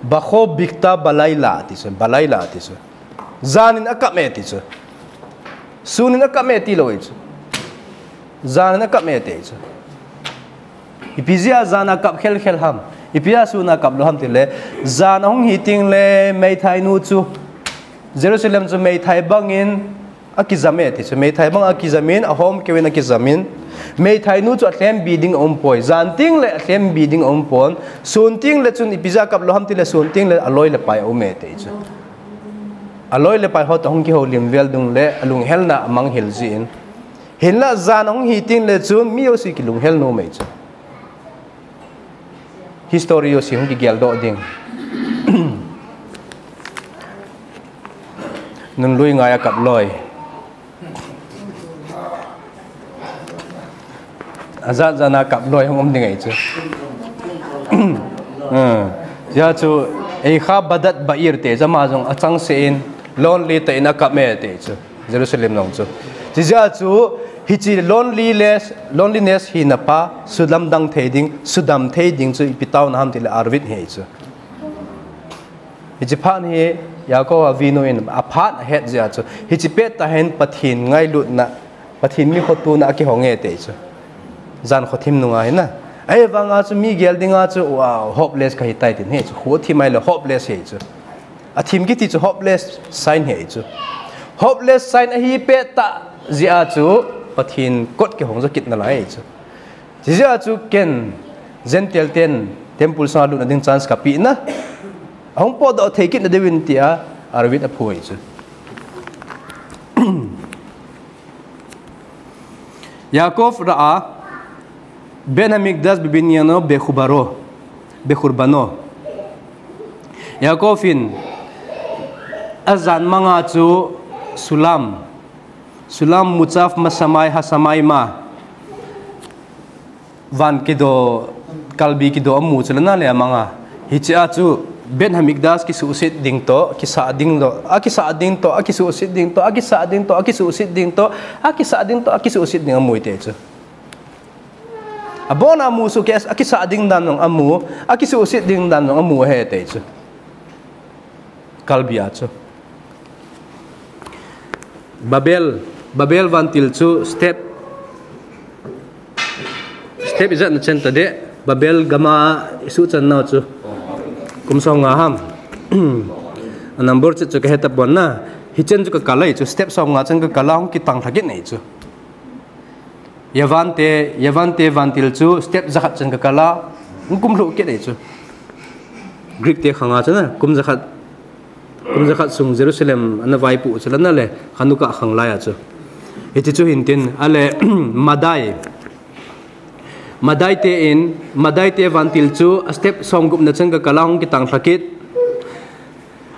Bako bikta balayla ti chu, balayla ti chu. Jan in akap e ti chu. Sun in akap e ti lou ahi chu. Jan in akap e ti chu. Ipi jeh a jan a kap khel khel ham. Ipi jeh a sun a kap lou ham tile. Jan ahung hi teng le meithai nu chu. Jerusalem chu meithai bang in akijam e ti chu. Meithai bang akijam in, ahom keu in akijam in. Meithai nu chu alhem bi ding aum poi. Jan teng le alhem bi ding aum pon. Sun teng le chun ipi jeh a kap lou ham tile sun teng le aloi le pai aum e ti chu. Aloi le pai ho toh hung kihoulim vel ding le, alunghelna amanghil jin. Hinlah jan ahung hi teng le chun mi jouse kilunghel nom e chu. History jouse hung kigel doh ding. Nunlui ngai a kap loi. Ajat jat a kap loi hung um ding ahi chu. Hmm. Hijeh chun, Eicha badat ba'ir ti chu ama jong achangseh in, lonely tah in akap e ti chu. Jerusalem jong chu. Hijeh chun, hiche loneliness, loneliness hina pa, sulamdang thei ding, sudam thei ding chu ipi taona ham tile Arvit hi chu. Hiche phat hi Yaakov Avinu in aphat ahet jeh chun, hiche pettah hin Pathen ngailutna, Pathen mi khotona akihong e ti chu. Jan khothim nunga hin na. Ahivanga chu mi gel dinga chu, wow, hopeless kahi tai tin hi chu. Khothim ahile hopeless hi chu. Athim kiti chu hopeless sign hi chu. Hopeless sign ahi pettah jeh chun, Pathen kot kihong jo kit nalai chu. Hijeh a chu ken Gentile ten temple sunga lut nading chance kapeh na, ahung potdoh thei kit nadiuvin tia Arvid aphu ahi chu. Yaakov ra'a Bet Hamikdash bebinyan bechurban, bechurban. Yaakov in ajan manga chu sulam, sulam mutzav mashamayim hashamayim a, van kido, kalbi kido amu chu lana le amanga. Hichea chu Bet Hamikdash kisuhset ding toh, kisah ding toh, akisah ding toh, akisuhset ding toh, akisah ding toh, akisuhset ding toh, akisah ding toh, akisuhset ding amu ahi ti chu. Abona amu soh kei, akisah ding dan jong amu, akisuhset ding dan jong amu ahi ti chu. Kalbi a chu. Babel, Babel vantil chu step, step ijat na chen ta de, Babel gam a isuhchan nau chu. Kum som nga ham. A number chu chu kahe tapon na. Hichen chu kakal ahi chu, step som nga chen kakal a hung kitang lha kit ahi chu. Yavan te, Yavan te vantil chu step jakhat chen kakal a, hung kumlhuh kit ahi chu. Greek te khang a chu na, kum jakhat, kum jakhat sung Jerusalem ana vaipoh chu lana le, Hanukkah khang lai a chu. Hiti chu hin tin, ale, Madai. Madai te in, Madai te vantil chu a step som gup na chen kakal a hung kitang lha kit.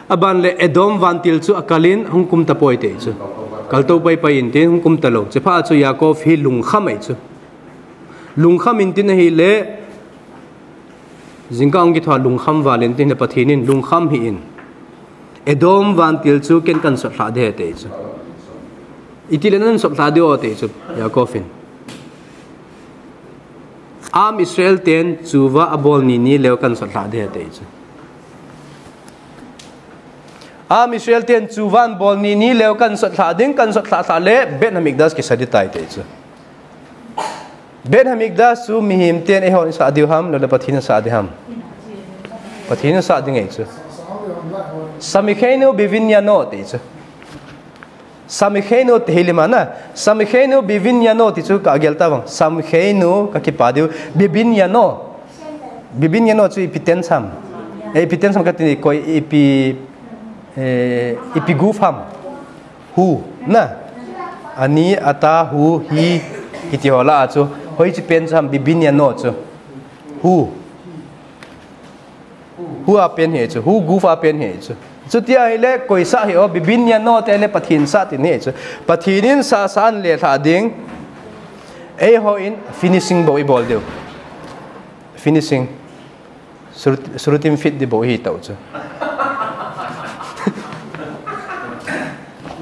Aban le Edom vantil chu akal in hung kum tapoi ti chu. Kaltou paipai in tin hung kum talou. Chuphat a chu Yaakov hi lungkham ahi chu. Lungkham in tin ahile, jingkah hung kithua lungkham val in tin Pathen in lungkham hih in. Edom vantil chu ken kahin sot lha ding ahi ti chu. Itile nahin sot lha diu ti chu, Yaakov in. Am Israel ten tshuva abol nini leu kahin sot lha ding ahi ti chu. Am Israel ten tshuva abol nini leu kahin sot lha ding, kahin sot lha lha le Bet Hamikdash kisa ding tai ti chu. Bet Hamikdash chu mihem ten eihon isah diu ham, lou le Pathen in sah ding ham. Pathen in sah ding ahi chu. Samikheinu bebinyan ti chu. Samikheinu ti hi lima na. Samikheinu bebinyan ti chu kagel ta vang. Samikheinu kakipah diu. Bebinyan. Bebinyan chu ipi tense ham. Eh, ipi tense ham kati ni koi ipi, eh, ipi guf ham. Hu, na. Ani, ata, hu, hi, kiti ho lah a chu. Hoiche pen chu ham bebinyan chu. Hu. Hu a pen hi chu, hu guf a pen hi chu. Chuti ahile, koi sah hi o, bebinyan ti le Pathen sah tin hi chu. Pathen in sah sah in le lha ding. Eihon finishing bou ibol diu. Finishing. Sur-, surutim fit ding bou hi tau chu.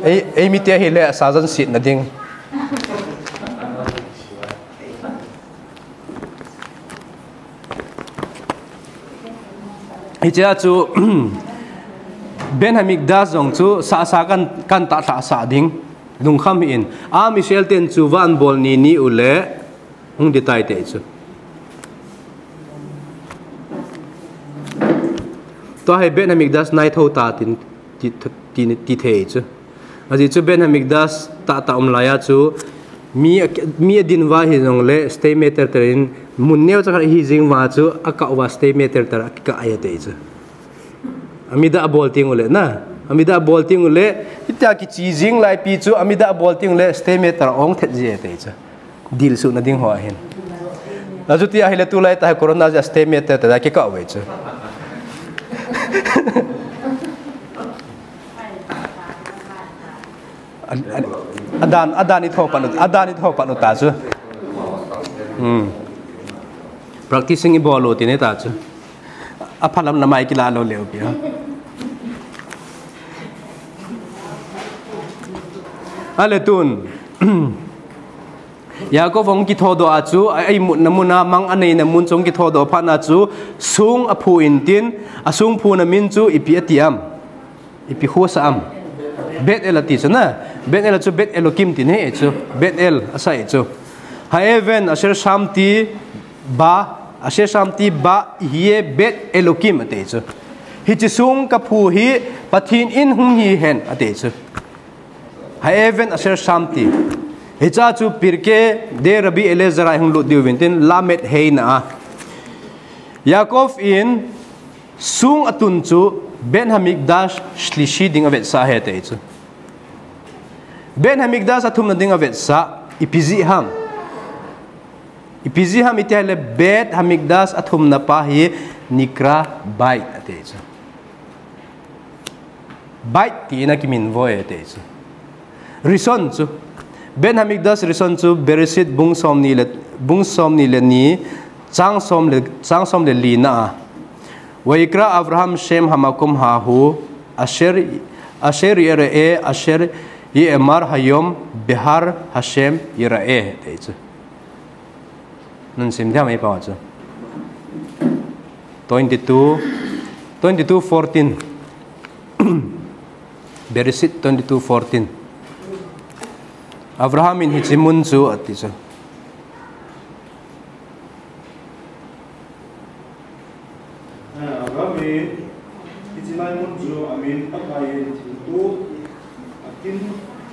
Ei, ei mite ahile, sajan sit na ding. Hichea chu, Bet Hamikdash jong chu sah sah kahin, kahin tah lha sah ding. Lungkham hih in. Am Israel ten tshuva abol nini u le, hung ding tai ti chu. Tua hi Bet Hamikdash nai thou ta tin, ti, ti, ti thei chu. Ajeh chu Bet Hamikdash tah tah um lai a chu, mi a, mi adin uva hi jong le, stay meter ter in, mun neocha khat hi jing uva chu, akah uva stay meter ter akikah ahi ti chu. Amida abol teng u le na, amida abol teng u le, hitia kichi jing lai pi chu, amida abol teng u le, stay meter ong thet ji ahi ti chu. Dil suh na ding ho ahin. Achuti ahile tulai tah hi corona jeh a stay meter ter a kikah uve chu. A, a, adan, adan itho pan u, adan itho pan u ta chu. Hmm. Practicing ibol u ti ne ta chu. Aphalam lamai kila lou leu pi ha. Ale tun. Yaakov ahung kithodoh a chu, a, a imutna mun a, mang aneina mun chu ahung kithodoh phat na chu, song aphu in tin, asong phuna min chu ipi ati am. Ipi kho asah am. Bet El ati chu na. Bet El chu Bet Elokim tin ahi chu. Bet El asah ahi chu. Ha'even asher shamti ba, asher shamti ba yehiyeh bet Elokim ati chu. Hiche song kaphu hi Pathen in hung hihen ati chu. Ha'even asher shamti. Hiche chu Pirkei de Rabbi Eliezer a hung lut diu vin tin Lamed He na a. Yaakov in song atun chu Beit Hamikdash Shlishi ding avetsah ahi ati chu. Beit Hamikdash athumna ding avetsah, ipi jeh ham. Ipi jeh ham iti ahile Beit Hamikdash athumna pa hi Nikra Beit ati chu. Beit tina kiminvo e ati chu. Rishon chu. Beit Hamikdash Rishon chu Bereshit bung somni le, bung somni le ni, chang som le, chang som le li na a. Vayikra Avraham Shem hamakom hahu, asher, asher yira'eh, asher ye'emar hayom behar Hashem yira'eh ati chu. Nun sim diam ei pao chu. Twenty-two, twenty-two fourteen. Bereshit twenty-two fourteen. Avraham in hiche mun chu ati chu. Avraham in hiche lai mun chu amin Pakai in thilto akin,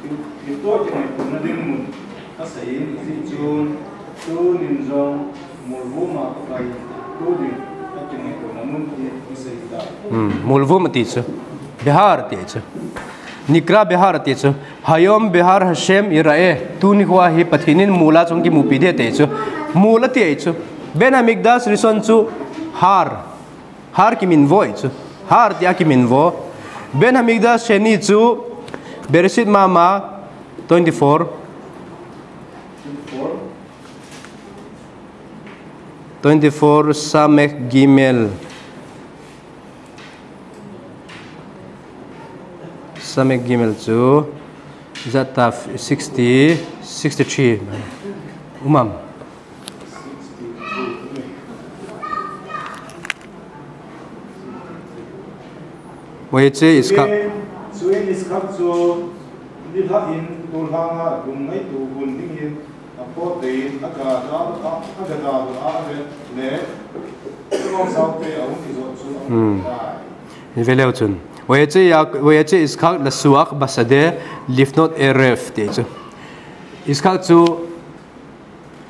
thil, thilto akingaitona ding mun asei in, hijeh chun tunin jong Molvom a Pakai in thilto ding akingaitona mun ti asei tai. Hmm, Molvom ati chu. Behar ati chu. Nikra Behar ati chu. Hayom behar Hashem yira'eh. Tuni khoa hi Pathen in mol a chu hung kimupi ding ati chu. Mol ati chu. Beit Hamikdash Rishon chu Har. Har kiminvo e chu. Har tia kiminvo. Beit Hamikdash Sheni chu Bereshit mama twenty-four. Twenty-four Samech Gimel. Samech Gimel chu Zatav sixty, sixty-three. Umam. Vayetze Yitzchak. Chuin Yitzchak chu nilhah in tolhang a lung ngaito hun dingin apot tei in, agada, agada a avet le, Sangom saote ahung kijot chu ahung tai. Ve leu chun. Vayetze Yak-, Vayetze Yitzchak lasuach basade lifnot erev ti chu. Yitzchak chu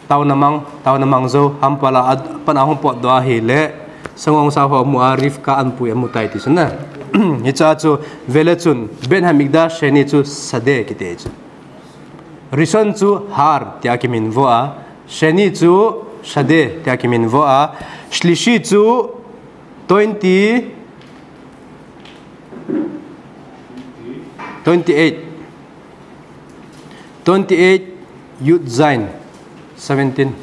Taona mang, taona mang jou, hampal a, a, pan a hung potdoh ahile, Sangom sao ho amu a, Rivka anpui amu tai ti chu na. Hichea chu, vele chun, Beit Hamikdash Sheni chu Sade kiti chu. Rishon chu Har tia kiminvo a, Sheni chu Sade tia kiminvo a, Shlishi chu twenty, twenty-eight. Twenty-eight, Yud Zain, seventeen.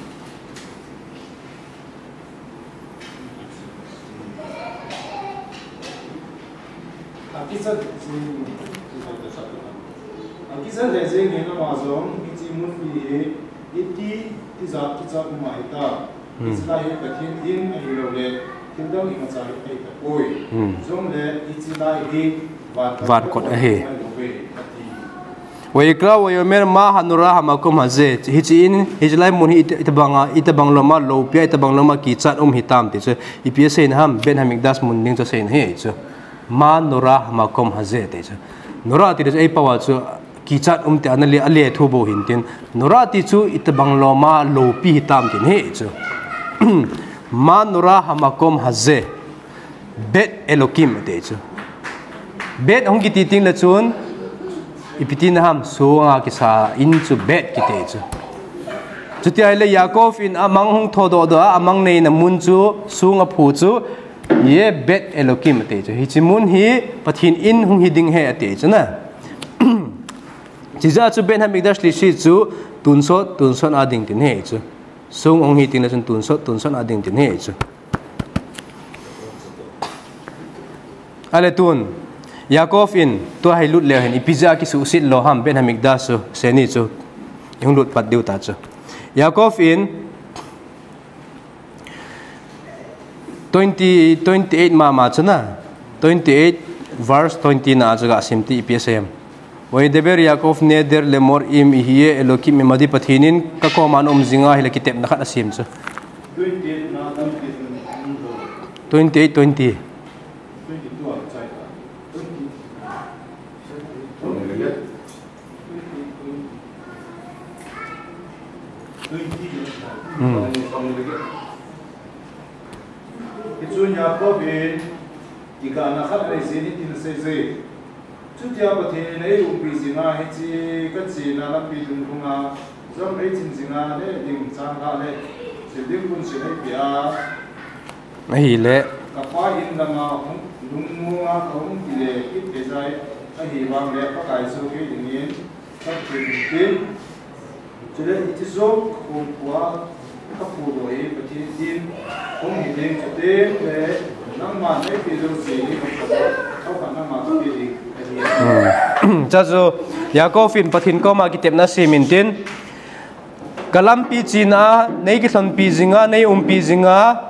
Akichat jing, akichat jing in ama jong, hiche mun hi, iti, tijat, tijat uma hita. Hmm. Israel Pathen in ahilou le, thildang imacha hi ahi tapoi. Hmm. Jongle hiche lai hi van, van kot ahi. Vayikra vayomer ma hanora hamakom haze. Hiche in, hiche lai mun hi ita, itobang a, itobang lom a loupia, itobang lom a kichat um hitam ti chu. Ipi aseina ham, Beit Hamikdash mun ding chu aseina ahi chu. Ma nora hamakom haze ti chu. Nora ti chu eipao a chu kichat um ti ana le, ale thu bou hin tin. Nora ti chu itobang lom a loupi hitam tin ahi chu. Ma nora hamakom haze. Beit Elokim ati chu. Beit hung kiti teng le chun, ipi tina ham, song a kisa in chu Beit kiti chu. Chuti ahile Yaakov in amang hung thodoh doh a, amang neina mun chu, song aphu chu, Ye Beit Elokim ati chu. Hiche mun hi Pathen in hung hi ding ahi ati chu na. Chijeh a chu Beit Hamikdash Shlishi chu tonsot, tonsot a ding tin ahi chu. Song hung hi teng le chun tonsot, tonsot a ding tin ahi chu. Ale tun, Yaakov in, tua hi lut leu hen, ipi jeh a kisuhset lou ham, Beit Hamikdash chu, Sheni chu, ihung lut pat diu ta chu. Yaakov in, Twenty, twenty-eight mama chu na. Twenty-eight verse twenty na chu gasim ti ipi asei em. Vayidber Yaakov neder lemor im yihye Elokim imadi, Pathen in kakoma naum jing a hile kitepna khat asem chu. Twenty-eight na, twenty-eight, twenty. Twenty-two a chai ta. Twenty. Twenty-eight, twenty. Hmm. Hichun Yaakov in, "Kigahna khat anei jin," tin asei e. Chutia Pathen in eiumpi jinga hiche kachena lampi dungjui a jong eichen jinga neh ding chang khat le sil ding pon sil eipeh a. Ahile. Kapa in lama hung lungmong a kahung kile kit thei jeh ahi vang le Pakai chu kei dingin kathum tin. Chule hiche jong kakhopua, kakhopua hi Pathen in hung hiding chuteng le nangma neipeh jouse hi kakhopua, kakhopua nangma kape ding ahi. Hmm. Chuche chu Yaakov in Pathen koma kitepna asem in tin. Ka lampi chena, nei kilhonpi jinga, nei umpi jinga,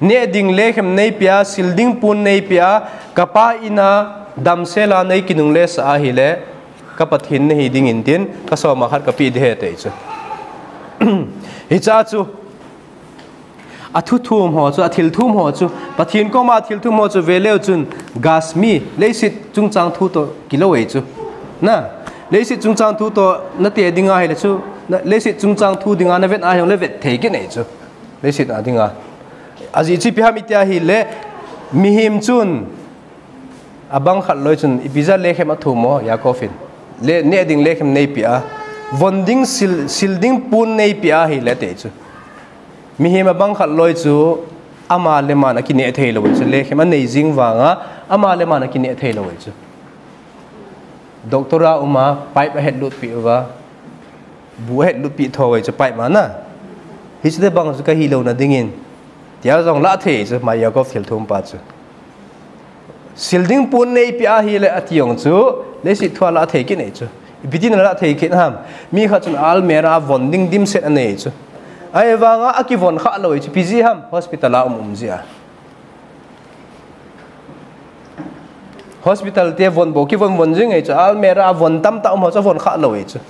neh ding lekhem neipeh a, sil ding pon neipeh a, kapa in a damsel a nei kinungle sah ahile, ka Pathen nahi dingin tin, kasoma khat kapeh ding ahi ati chu. Hiche chu, athu thum ho chu, athil thum ho chu, Pathen koma athil thum ho chu veleu chun, gashmi, leiset chungchang thu toh kilou ahi chu. Na, leiset chungchang thu toh nate ding ahile chu, na, leiset chungchang thu dinga navet ahi jongle vet thei kit ahi chu. Leiset a dinga. Ajeh chu ipi ham iti ahile, mihem chun, abang khat loi chun, ipi jeh a lekhem athum mo, Yaakov in. Le, neh ding lekhem neipeh a. Von ding sil, sil ding pon neipeh a ahile ati chu. Mihem abang khat loi chu, ama le aman akineh thei lou chu. Lekhem anei jing vanga, ama le aman akineh thei lou chu. Doctor a um a, pipe ahet lutpeh uva. Bu ahet lutpeh tho uve chu pipe ma na. Hiche tobang chu kahi louna dingin. Tia jong lah thei chu, ama Yaakov thil thum pa chu. Sil ding pon neipeh a ahile ati jong chu, leiset thua lah thei kit ahi chu. Ipi tin alah thei kit ham. Mi khat chun almirah a von ding dimset anei chu. Ahivanga akivon kha lou chu, ipi jeh ham, hospital a um um jeh a. Hospital te von bou kivon von jing ahi chu, almirah a von tamtah um ho chu von kha lou ahi chu.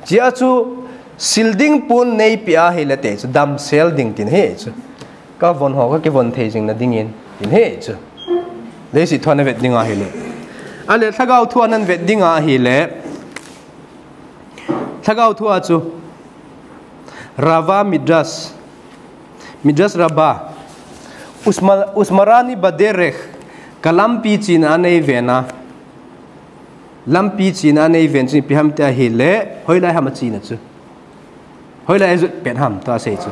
Hiche chu sil ding pon neipeh a ahile ati chu, damsel ding tin ahi chu. Kavon ho kakivon thei jing na dingin tin ahi chu. Leiset thua navet ding ahile. Ahile lhagao thua navet ding ahile. Lhagao thua chu. Rava Midrash. Midrash Rava. Usma-, usmarani baderech. Ka lampi chena a nei vena. Lampi chena a nei ven chu ipi ham iti ahile. Hoilai ham achena chu. Hoilai ajot pet ham tua asei chu.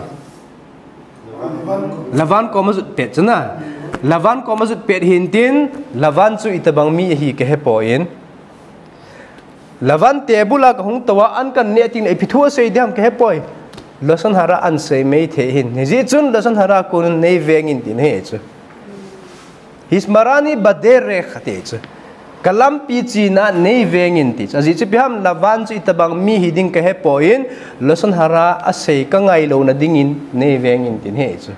Lavan koma ajot pet chu na. Lavan koma ajot pet hin tin. Lavan chu itobang mi ahi kahepoi. Lavan table a kahung tou a an kaneh teng le ipi thu asei ding ham kahepoi. Lashon hara ahin sei maithei hin. Hijeh chun lashon hara kon in nei vengin tin ahi chu. Usmarani baderech ati chu. Ka lampi chena a nei vengin ti chu. Ajeh chu ipi ham Lavan chu itobang mi hiding kahepoi. Lashon hara asei kangai louna dingin nei vengin tin ahi chu.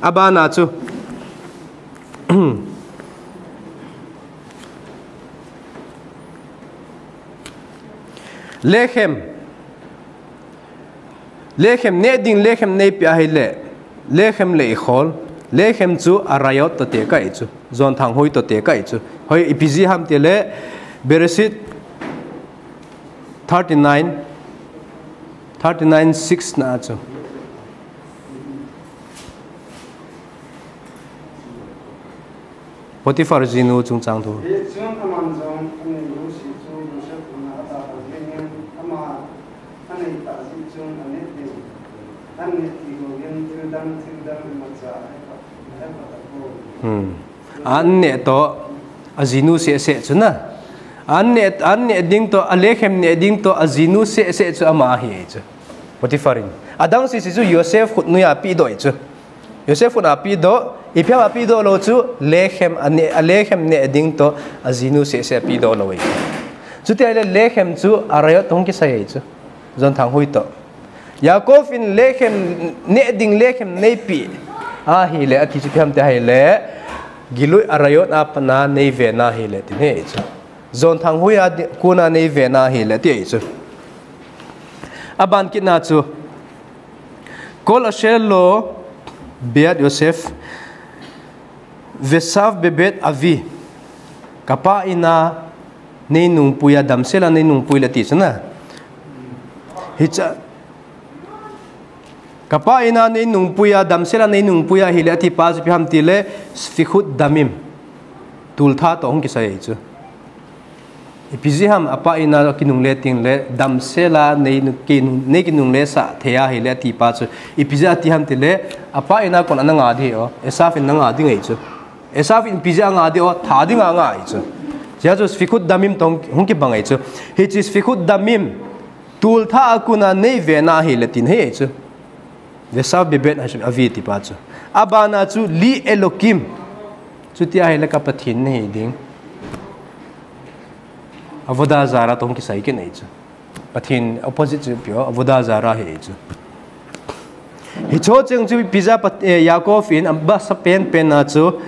Abana chu. Lekhem. Lekhem neh ding lekhem neipeh a ahile. Lekhem le ikhol. Lekhem chu arayot toh tekah ahi chu. Jonthang hui toh tekah ahi chu. Hoi ipi jeh ham itile. Bereshit thirty-nine. Thirty-nine six na chu. Potiphar jinu chungchang thu. Hichun aman jong anei jouse chu Joseph khut a atahsan jengin ama anei tah jeh chun aneh ding. Aneh ti louvin thil dang, thil dang imacha ahepat, ahepat tapoi. Hmm. An neh toh, ajinu sehseh chu na. An neh, an neh ding toh, alekhem neh ding toh, ajinu sehseh chu ama ahi chu. Potiphar in. Adang sese chu Joseph khut noiya apehdoh chu. Joseph khut a apehdoh, ipi ham apehdoh lou chu, lekhem, ane, alekhem neh ding toh, ajinu sehseh apehdoh lou ahi. Chuti ahile lekhem chu, arayot toh hung kisai ahi chu. Jonthang hui toh. Yaakov in lekhem neh ding lekhem neipeh ahile, ati chu ipi ham iti ahile, Gilui Arayot a pat a nei vena ahile, tin ahi chu. Jonthang hui a di-, kona nei vena ahile, ti ahi chu. Aban kitna chu. Kol asher lo beit Yosef, veshav bebeit avi. Kapa in a nei nungpui a, damsel a nei nungpui le ti chu na. Hicha. Kapa ina nei nungpuia, damsela nei nungpuia hile ati pa chu ipi ham tile, sfikhut damim. Tultha toh hung kisai ahi chu. Ipi jeh ham apa ina kinungle tengle, damsela nei nu-, kinung-, nei kinungle sah thei ahile ati pa chu. Ipi jeh ati ham tile, apa ina kon ana nga di o, Esav in ana nga di ngai chu. Esav in ipi jeh anga di o, tha dinga nga ahi chu. Hiche chu sfikhut damim toh hung kibang ahi chu. Hiche sfikhut damim, tultha a kona nei vena hile tin ahi chu. Vesav bebet avi ti pa chu. Abana chu li Elokim. Chuti ahile ka Pathen nahi ding. Avodah Zarah toh hung kisai kit ahi chu. Pathen opposite chu ipi o, Avodah Zarah ahi chu. Hicho cheng chu ipi jeh a Pat-, eh, Yaakov in, aba sa penpen a chu,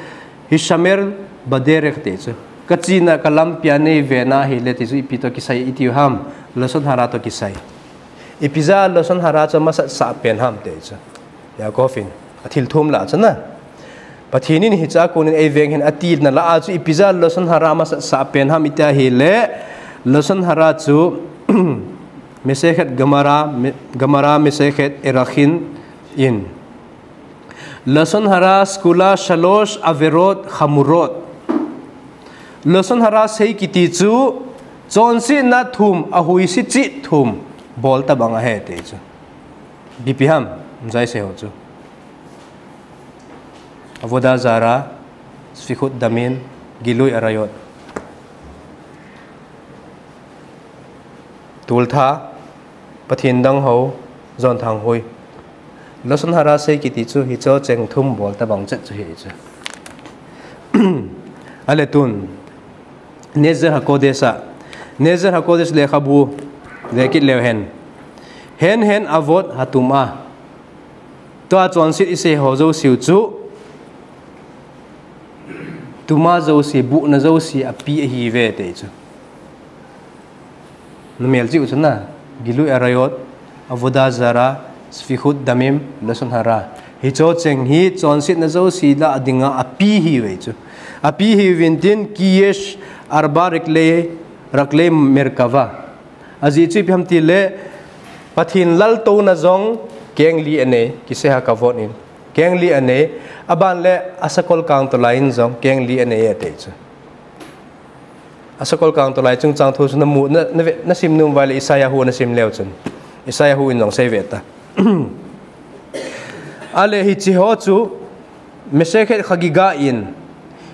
Hishamer baderech ati chu. Ka chena, ka lampia nei vena hile ti chu ipi toh kisai iti u ham, Lashon Hara toh kisai. Ipi jeh a Lashon Hara chu amasat sah pen ham ti chu. Yaakov in, athil thum lah a chu na. Pathen in hiche a konin eiveng hen ati nalai a chu ipi jeh a Lashon Hara amasat sah pen ham iti ahile, Lashon Hara chu Masechet Gemara, Me-, Gemara Masechet Erachin in. Lashon Hara Skula Shalosh Averot Chamurot. Lashon Hara sei kiti chu, chonsetna thum, ahuise cheh thum, bol tabang ahi ti chu. Ipi ham, jai sei ho chu. Avodah Zarah, Sfikhut Damim, Gilui Arayot. Tultha, Pathen dang ho, jonthang hui. Lashon Hara sei kiti chu, hicho cheng thum bol tabang chet chu ahi chu. Ale tun, Nezer HaKodesh a. Nezer HaKodesh lekhabu, le kit leu hen. Hen hen avot hatumah. Tua chonset isei ho jouse u chu. Tumah jouse, buhna jouse, api ahiuve ti chu. Numei cheh u chu na. Gilui Arayot, Avodah Zarah, Sfikhut Damim, Lashon Hara. Hicho cheng hi chonsetna jouse lah a dinga api ahiuve chu. Api ahiuvin tin ki yesh arba reglei, reglei merkava. Ajeh chu ipi ham tile, Pathen laltouna jong keng li anei, Kiseh HaKavod in. Keng li anei, aban le Asakol Kangtolai in jong keng li anei ati chu. Asakol Kangtolai chungchang thu chu namu, na, na ve, nasim nom uva le Isaiah hu nasim leu chun. Isaiah hu in jong sei ve ta. Ale hiche ho chu, Masechet Chagiga in,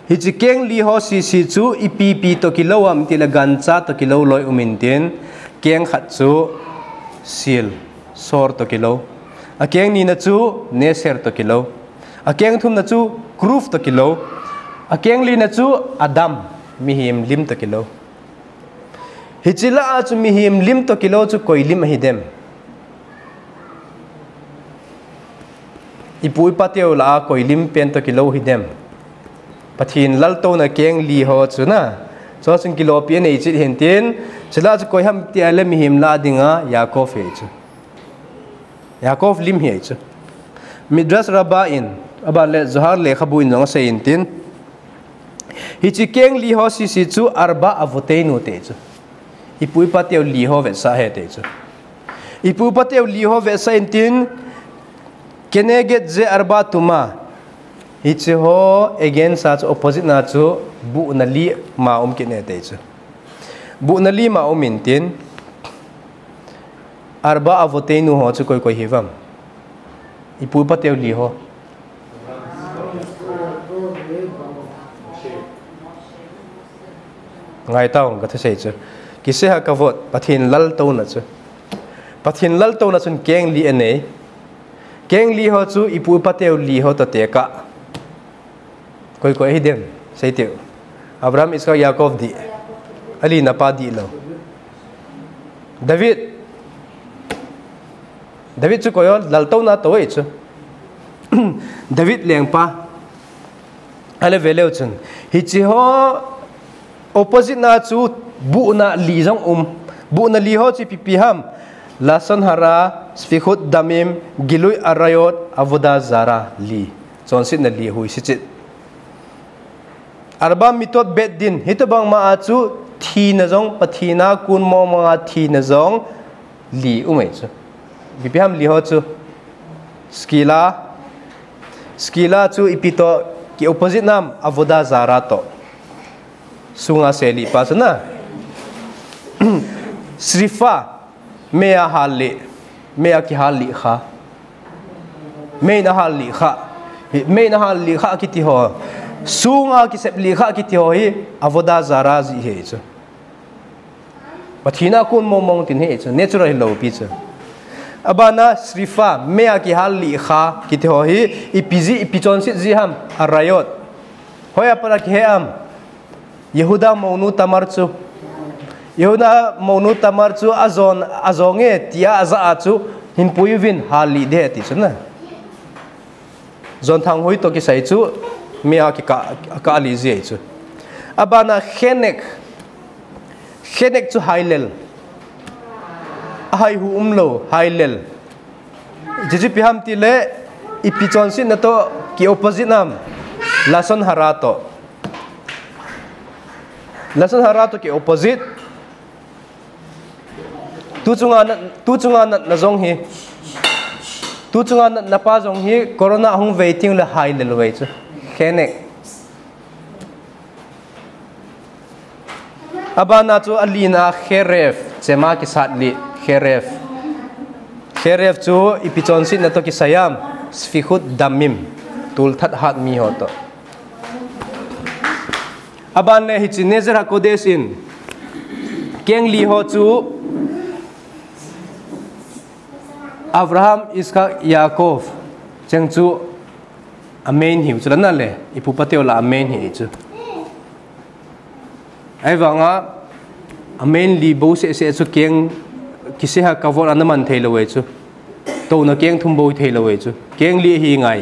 hiche keng li ho sese chu ipi ipi toh kilou ham tile gancha toh kilou loi um in tin, keng khat chu sil, sor toh kilou. Akeng nina chu neser toh kilou. Akeng thumna chu kruv toh kilou. Akeng lina chu adam, mihem lim toh kilou. Hiche lah a chu mihem lim toh kilou chu koi lim ahi dem. Ipu ipa teu lah a koi lim pen toh kilou hi dem. Pathen laltouna keng li ho chu na. Chu chun kilopi anei chet hin tin. Chule chu koi ham ti ahile mihem lah a dinga Yaakov ahi chu. Yaakov lim ahi chu. Midrash Rabbah in, aban le Zohar lekhabu in jong asei in tin. Hiche keng li ho sese chu arba avoteinu ti chu. Ipu ipa teu li ho vetsah ahi ti chu. Ipu ipa teu li ho vetsah in tin, keneged ze arba tumah. Hiche ho against a chu, opposite na chu, buhna li ma um kit e ti chu. Buhna li ma um in tin, arba avoteinu ho chu koi koi hiuvem. Ipu ipa teu li ho. Ngai tao, ka thusei chu. Kiseh HaKavod, Pathen laltouna chu. Pathen laltouna chun keng li anei. Keng li ho chu ipu ipa teu li ho toh tekah. Koi koi ahi dem, sei teu. Abraham, Isaac, Yaakov dih. Ali napa dihlou. David. David chu koi o, laltouna tou ahi chu. David lengpa. Ale ve leu chun. Hiche ho opposite na chu buhna li jong um. Buhna li ho chu ipi ipi ham. Lashon Hara, Sfikhut Damim, Gilui Arayot, Avodah Zarah li. Chonsetna li ahuise chet. Arba mitot bet din, hitobang ma a chu thina jong, Pathen a kon mong mong a thina jong, li um ahi chu. Ipi ham li ho chu? Skila. Skila chu ipi toh ki opposite nam? Avodah Zarah toh. Sunga seli pa chu na. Srifa, mei a hal li, mei a kihal li kha. Mei in a hal li kha. Hi, mei in a hal li kha kiti ho. Sunga kisep li kha kiti ho hi Avodah Zarah jeh ahi chu. Pathen a kon mong mong tin ahi chu. Natural hilou pi chu. Abana srifa, mei a kihal li kha kiti ho hi ipi jeh, ipi chonset jeh ham? Arayot. Hoiya pat a kihe ham? Yehuda mounu Tamar chu. Yehuda mounu Tamar chu ajon, ajonge tia aja a chu hinpui uvin hal li ding ahi ti chu na. Jonthang hui toh kisai chu mei a kikah, kah li jeh ahi chu. Abana khenek. Khenek chu hailel. Ahai hu umlou, hailel. Jeh chu ipi ham tile, ipi chonsetna toh ki opposite nam? Lashon hara toh. Lashon hara toh ki opposite. Tu chunga na, tu chunga natna jong hi. Tu chunga natna pa jong hi corona hung vei teng le hailel vei chu. Khenek. Abana chu alina kheref, chema kisat li, kheref. Kheref chu ipi chonsetna toh kisai ham? Sfichut damim, tolthat hat mi ho toh. Aban le hiche Nezer HaKodesh in keng li ho chu Abraham, Yitzchak, Yaakov, cheng chu amain hiu chu la na le, ipu pateu la amain hi chu. Ahivanga amain li bou seh seh chu keng kiseh a kavot ana man thei lou e chu. Touna keng thum bou thei lou e chu. Keng li hi ngai.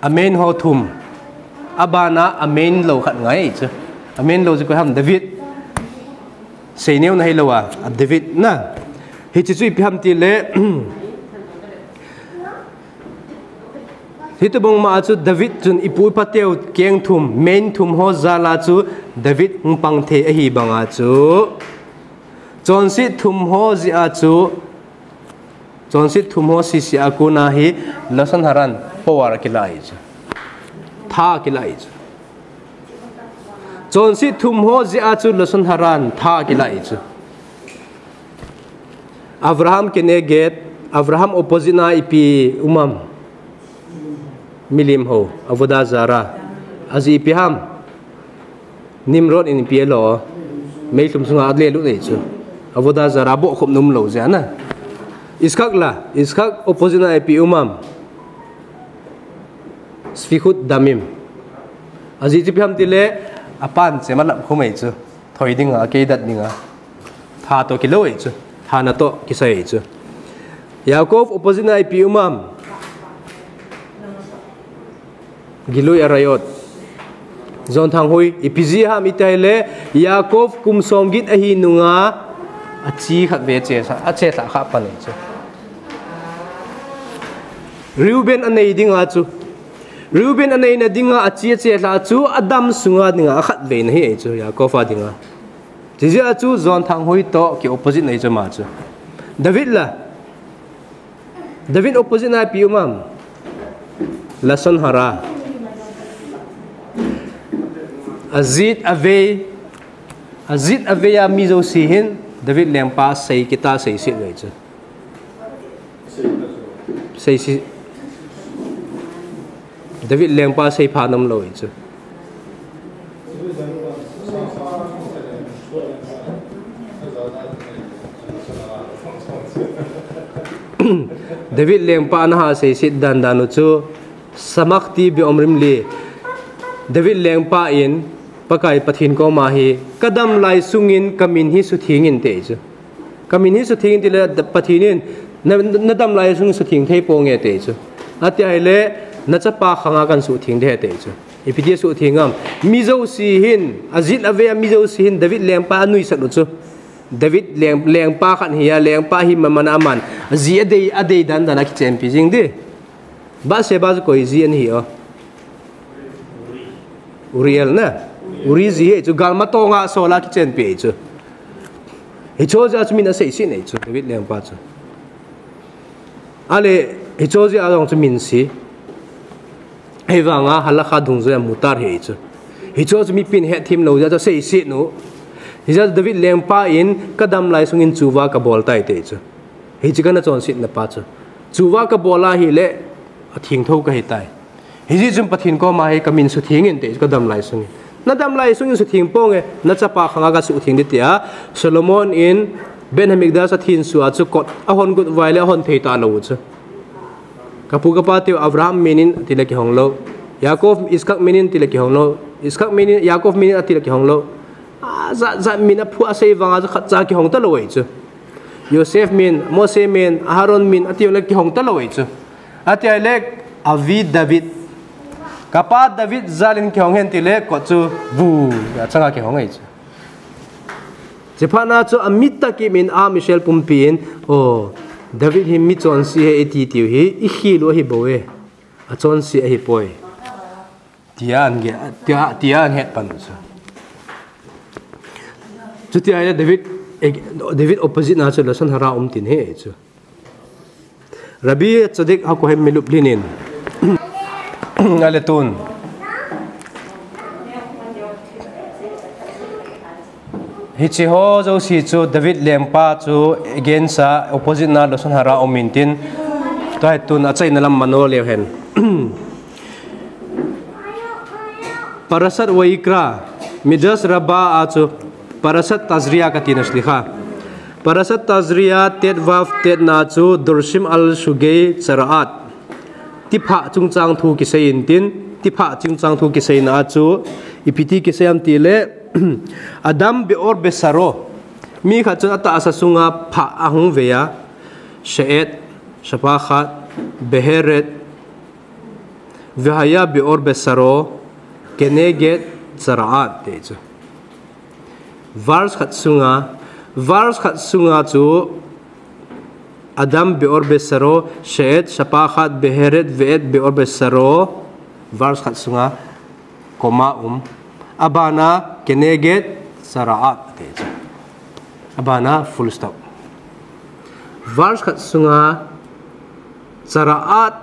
Amain ho thum. Abana amain lou khat ngai chu. Amain lou chu koi ham? David. Seineo na hilou a, a David na. Hiche chu ipi ham tile, hitobang ma a chu David chun ipu ipateu keng thum, main thum ho jal a chu David hung pang thei ahi banga chu. Chonset thum ho jeh a chu, chonset thum ho sese a kona hi Lashon Hara in power kilah ahi chu. Tha kilah ahi chu. Chonset thum ho jeh a chu Lashon Hara in tha kilah ahi chu. Avraham keneged, Avraham opposite na ipi um am? Milim ho, Avodah Zarah. Ajeh ipi ham? Nimrod in ipi alo, meilhum sunga alelut ahi chu. Avodah Zarah bohkhop nom lou jeh a na. Yitzchak la, Yitzchak opposite na ipi um am? Sfichut damim. Ajeh chu ipi ham tile, apan chema lap khum ahi chu. Thoi dinga, akeidat dinga. Tha toh kilou ahi chu. Thana toh kisai ahi chu. Yaakov opposite na ipi um am? Gilui Arayot. Jonthang hui, ipi jeh ham iti le, Yaakov kum somget ahi nunga, achi khat ve che sa, ache lha kha pan ahi chu. Reuben anei dinga chu. Reuben aneina dinga achi ache lha chu, adam sunga dinga akhat ve na hi ahi chu, Yaakov a dinga. Chujeh a chu Jonthang hui toh ki opposite na ahi chu ama chu. David la. David opposite na ipi um am? Lashon Hara. Ajet avei, ajet avei a mi jouse hin David lengpa sei kit a seiset ahi chu. Seiset. David lengpa seipha nom lou ahi chu. David lengpa ana ha seiset dan dan u chu, Samachti beomrim li. David lengpa in Pakai Pathen koma hi, kadam lai sungin kamin hi sutheng inte ahi chu. Kamin hi sutheng inte le, Pathen in, na, nadam lai sung sutheng thei ponge ati chu. Ati ahile, nachapa khanga kan sutheng ding ahi ati chu. Ipi dia sutheng am? Mi jouse hin, ajet avei a mi jouse hin, David lengpa anuisat u chu. David leng, lengpa khat hi a, lengpa hi maman aman. Aji adei, adei dan dan a kichenpi jing di. Bathsheba chu koi ji ana hi o? Uriel na. Uri ji hi chu galma tonga sol a kichenpi ahi chu. Hicho jeh a chu min asei sih nei chu, David lengpa chu. Ale, hicho jeh a jong chu min si. Hivanga halakha dungjuia mutar hi chu. Hicho chu mipin hetthem lou jeh a chu asei sih nu. Hijeh a David lengpa in kadam lai sungin chuva kabol tai ti chu. Hiche kana chonsetna pa chu. Chuva kabol ahile, atheng tho kahi tai. Hijeh chun Pathen koma hi kamin sutheng in ti chu kadam lai sungin. Nadam lai sungin sutheng ponge, nachapa khanga kasutheng ding tia. Solomon in Beit Hamikdash athenso a chu kot ahon got uva ahile ahon thei talou chu. Kapu kapa teu Abraham min in atile kihong lou. Yaakov, Iskak min in atile kihong lou. Iskak min in, Yaakov min in atile kihong lou. Ajat jat min aphu asei vanga chu khatcha kihong talou ahi chu. Yosef min, Mose min, Aharon min, ati jongle kihong talou ahi chu. Ati ahile, Avi David. Kapa David jal in kihong hen tile, kot chu, bu, achanga kihong ahi chu. Chuphat na chu, amit takin a Israel pumpi in, o, David hi mi chonse ahi iti tiu hi, ikhel u ahi bou e. Achonse ahipoi. Tia an ge, tia, tia an het pan chu. Chuti ahile David, eh, David opposite na chu lashon hara um tin ahi chu. Rabbi Tzadik HaKohen Melublin in. Ale tun. Hiche ho jouse chu David lengpa chu against a opposite na lashon hara um intin. Tua hi tun achaina lam mano leu hen. Parashat Vayikra, Midrash Rabbah a chu Parashat Tazria kati na shlicha. Parashat Tazria, Tet Vav Tet na chu Dorshim al Shugei Tzara'at. Tiphah chungchang thu kisei intin, tiphah chungchang thu kiseina a chu, ipi ti kisei ham tile, Adam Be'or Besaro. Mi khat chun atahsa sunga phah ahung vei a, She'et, Shapachat, Beheret, Vehaya Be'or Besaro, Keneged, Tzara'at, ti chu. Verse khat sunga, verse khat sunga chu Adam Be'or Besaro, She'et, Shapachat, Beheret, Ve'et, Be'or Besaro, verse khat sunga, comma um. Abana, Keneged, Tzara'at, ti chu. Abana, full stop. Verse khat sunga, Tzara'at,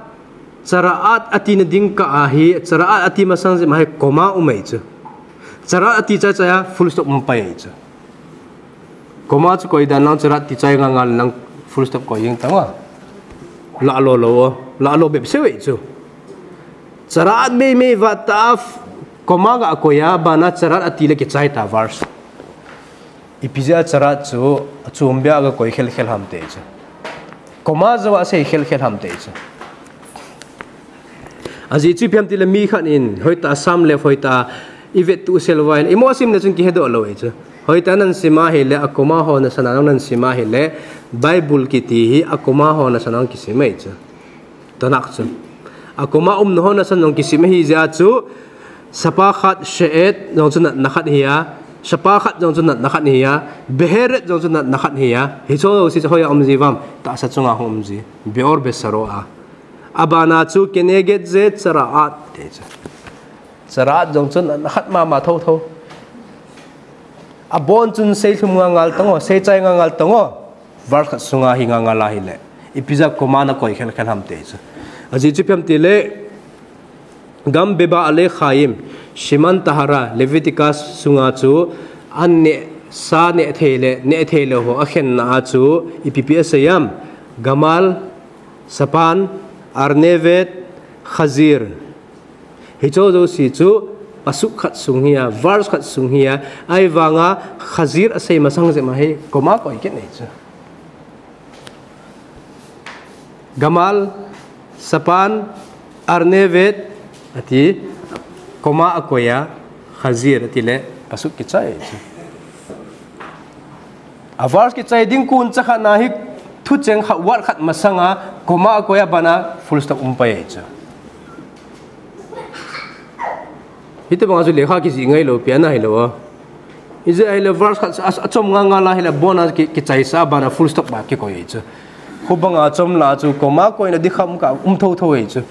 Tzara'at ati na ding kah ahi, Tzara'at ati masang jeh ma hi comma um ahi chu. Tzara'at ati chai chai a full stop um pai ahi chu. Comma chu koi dan lang Tzara'at ti chai ngal ngal lang full stop koi jeng tang a. La lo lo, la lo bep se ahi chu. Tzara'at mei mei vat ta f-, comma ga koi a, bana Tzara'at ati le kichai ta verse. Ipi jeh a Tzara'at chu, achom bia ga koi khel khel ham ti chu. Comma jou a sei khel khel ham ti chu. Ajeh chu ipi ham tile mi khat in, hoitah a sam le hoitah a i vet tu sel vai, i mo sim le chun kihe doh lou ahi chu. Hoitah a nan sim ahile, a comma ho nasan a nan sim ahile, Bible kiti hi a comma ho nasan a kisim ahi chu. Tanak chu. A comma umna ho nasan jong kisim ahi jeh a chu, Shapachat She'et jong chu natna khat ahi a, Shapachat jong chu natna khat ahi a, Beheret jong chu natna khat ahi a, hicho jouse chu hoiya um ji uvam, tahsa chunga hung um ji, Be'or Besaro a. Abana chu Keneged ze Tzara'at, ti chu. Tzara'at jong chu natna khat mama tho tho. Abon chun seilhum ngal ngal tang o, seichai ngal ngal tang o. Verse khat sunga hi ngal ngal ahile. Ipi jeh a comma na koi khel khel ham ti chu. Ajeh chu ipi ham tile, Gam Beba Ale Chaim, Siman Tahara, Leviticus sunga chu, an neh, sa neh thei le, neh thei lou ho akhenna a chu, ipi pi asei ham, Gamal, Sapan, Arnevet, Chazir. Hicho jouse chu pasuk khat sung hi a, verse khat sung hi a, ahivanga Chazir asei masang jeh ma hi comma koi kit nei chu. Gamal, Sapan, Arnevet, ati, comma akoi a, Chazir, ati le, pasuk kichai chu. A verse kichai ding kon cha khat na hi thucheng khat, word khat masanga, comma akoi a bana full stop um pai chu. Hitobanga chu lekha kijih ngai lou, pian ahilou a. Ijeh ahile verse khat a, achom ngal ngal ahile abona ki, kichaisa bana full stop ba kikoi chu. Khubanga chom la chu comma koina dikham ka um tho tho ahi chu.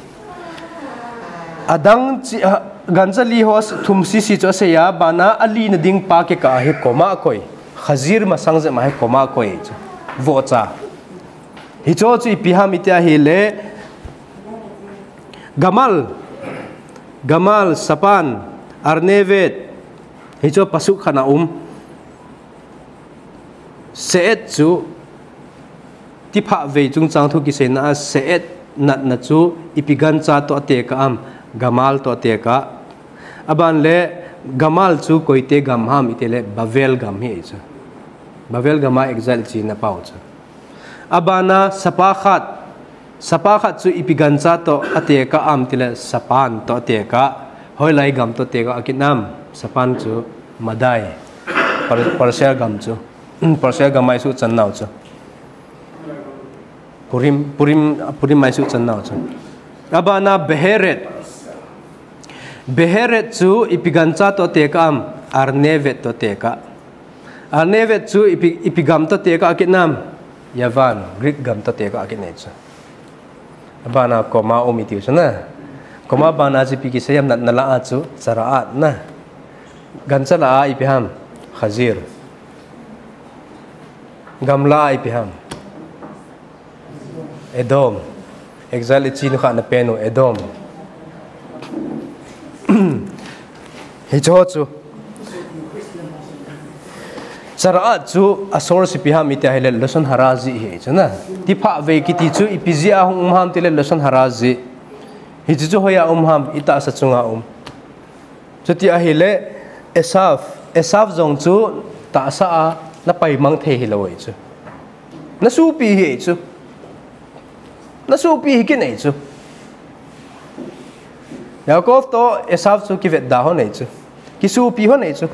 Adang chi, a, gancha li ho thum sisi chu asei a, bana alina ding pa kikah a hi comma akoi. Khazir masang jep ma hi comma koi chu. Vohcha. Hicho chu ipi ham iti ahile, Gamal, Gamal, Sapan, Arnevet, hicho pasuk khat a um. Se'et chu, tiphah vei chungchang thu kiseina a Se'et natna chu ipi gancha toh atekah am, Gamal toh atekah. Aban le, Gamal chu koite gam ham itile Bavel gam hi chu. Bavel gam a exile ichena pau chu. Abana Sapakhat, Sapakhat chu ipi gancha toh atekah am itile Sapan toh atekah. Hoilai gam toh atekah akit nam, Sapan chu Madai. Par-, Persia gam chu. Persia gam a isuhchan nau chu. Purim, Purim, Purim a isuhchan nau chu. Abana Beheret. Beheret chu ipi gancha toh atekah am, Arnevet toh atekah. Arnevet chu ipi, ipi gam toh atekah akit nam, Yavan, Greek gam toh atekah akit nei chu. Abana comma um iti chu na. Comma bana chu ipi kisei ham natna la a chu, Tsara'at na. Gancha la a ipi ham, Khazir. Gam la a ipi ham, Edom. Exile ichenu kha na penu Edom. Hicho chu. Tsara'at chu a source ipi ham iti ahile Lashon Hara jeh hi chu na. Tiphah vei kiti chu ipi jeh a hung um ham itile Lashon Hara jeh. Hichu chu hoiya um ham, itahsa chunga um. Chuti ahile, Esav, Esav jong chu tahsa a na paimang thei hilou ahi chu. Na sopi hi ahi chu. Na sopi hi kit ahi chu. Yaakov toh Esav chu kivetda hon ahi chu. Kisopi hon ahi chu.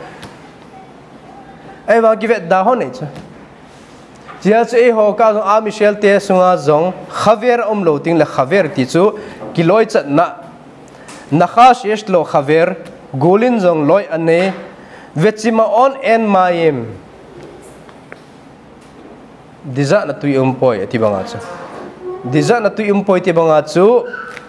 Ahivang kivetda hon ahi chu. Chea chu eiho kah jong Am Israel te sunga jong khaver umlou tengle khaver ti chu kiloichatna. Nachash yesh lo chaver, gulin jong loi anei, vechima'on en mayim. Dijahna tui umpoi, ati banga chu. Dijahna tui umpoi ti banga chu,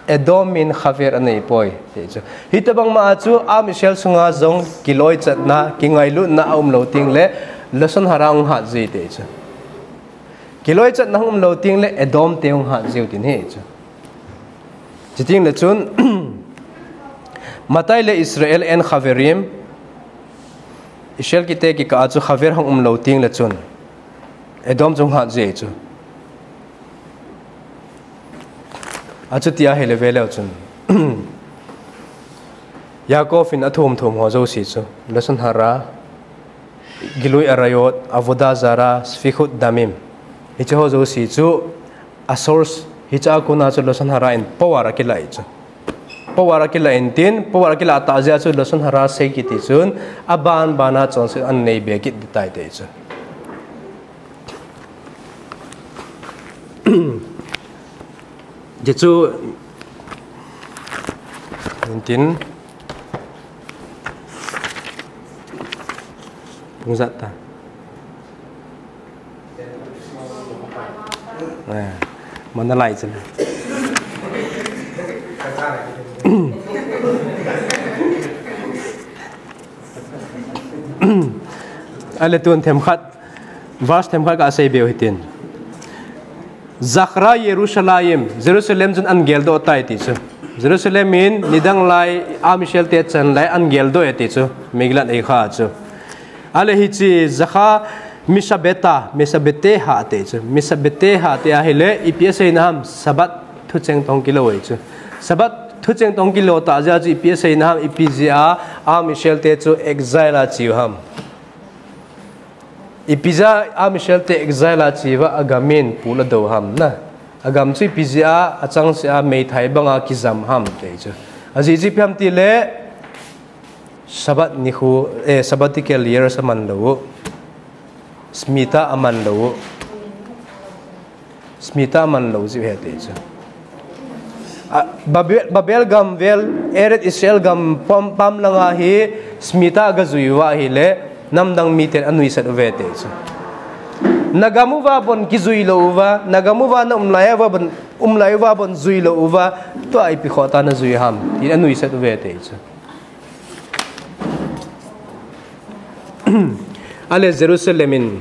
Edom in khaver aneipoi, ti chu. Hitobang ma a chu, Am Israel sunga jong kiloichatna, kingailutna aumlou tengle, Lashon Hara hung hat ji, ti chu. Kiloichatna hung umlou tengle, Edom te hung hat jiu tin hi chu. Chutengle chun, Matai le Israel en chaverim, Israel kiti kikah a chu chaver hung umlou tengle chun, Edom chu hung hat ji chu. Achuti ahile veleu chun, Yaakov in athum thum ho jouse chu, Lashon Hara, Gilui Arayot, Avodah Zara, Sfichut Damim. Hiche ho jouse chu, a source, hiche a kona chu Lashon Hara in power akilah ahi chu. Power akilah in tin, power akilah tah jeh a chu Lashon Hara sei kiti chun, aban bana chonset anei be kit ding tai ti chu. Hichu, in tin, pung ijat ta. Eh, mana lai chun. Ahile tun themkhat, verse themkhat kasei beu hitin. Zachra Yerushalayim, Jerusalem chun ahin geldoh tai ti chu. Jerusalem in nidang lai, Am Israel te chan lai ahin geldoh e ti chu. Megillat Eicha chu. Ahile hiche Zachra Mishabeta, Mishabeteha ti chu. Mishabeteha ti ahile, ipi aseina ham, Sabbath thucheng toh kilou ahi chu. Sabbath thucheng toh kilou tah jeh a chu ipi aseina ham, ipi jeh a, Am Israel te chu exile a cheu ham. Ipi jeh a Am Israel te exile a cheuva agam in pul adou ham na. Agam chu ipi jeh a, achangseh a meithai banga kijam ham ti chu. Ajeh chu ipi ham tile, Sabbath nikho, eh, sabbatical years aman lou u. Shmita aman lou u. Shmita aman lou jiu ahi ti chu. A, Babel, Babel gam vel, Eretz Israel gam pam, pam langa hi Shmita agajui uva ahile, namdang miten anuisat uve ti chu. Nagam uva bon kijui lou uva, nagam uva naum lai uva bon, um lai uva bon jui lou uva, tua ipi khoh a najui ham, tin anuisat uve ti chu. Ale Jerusalem in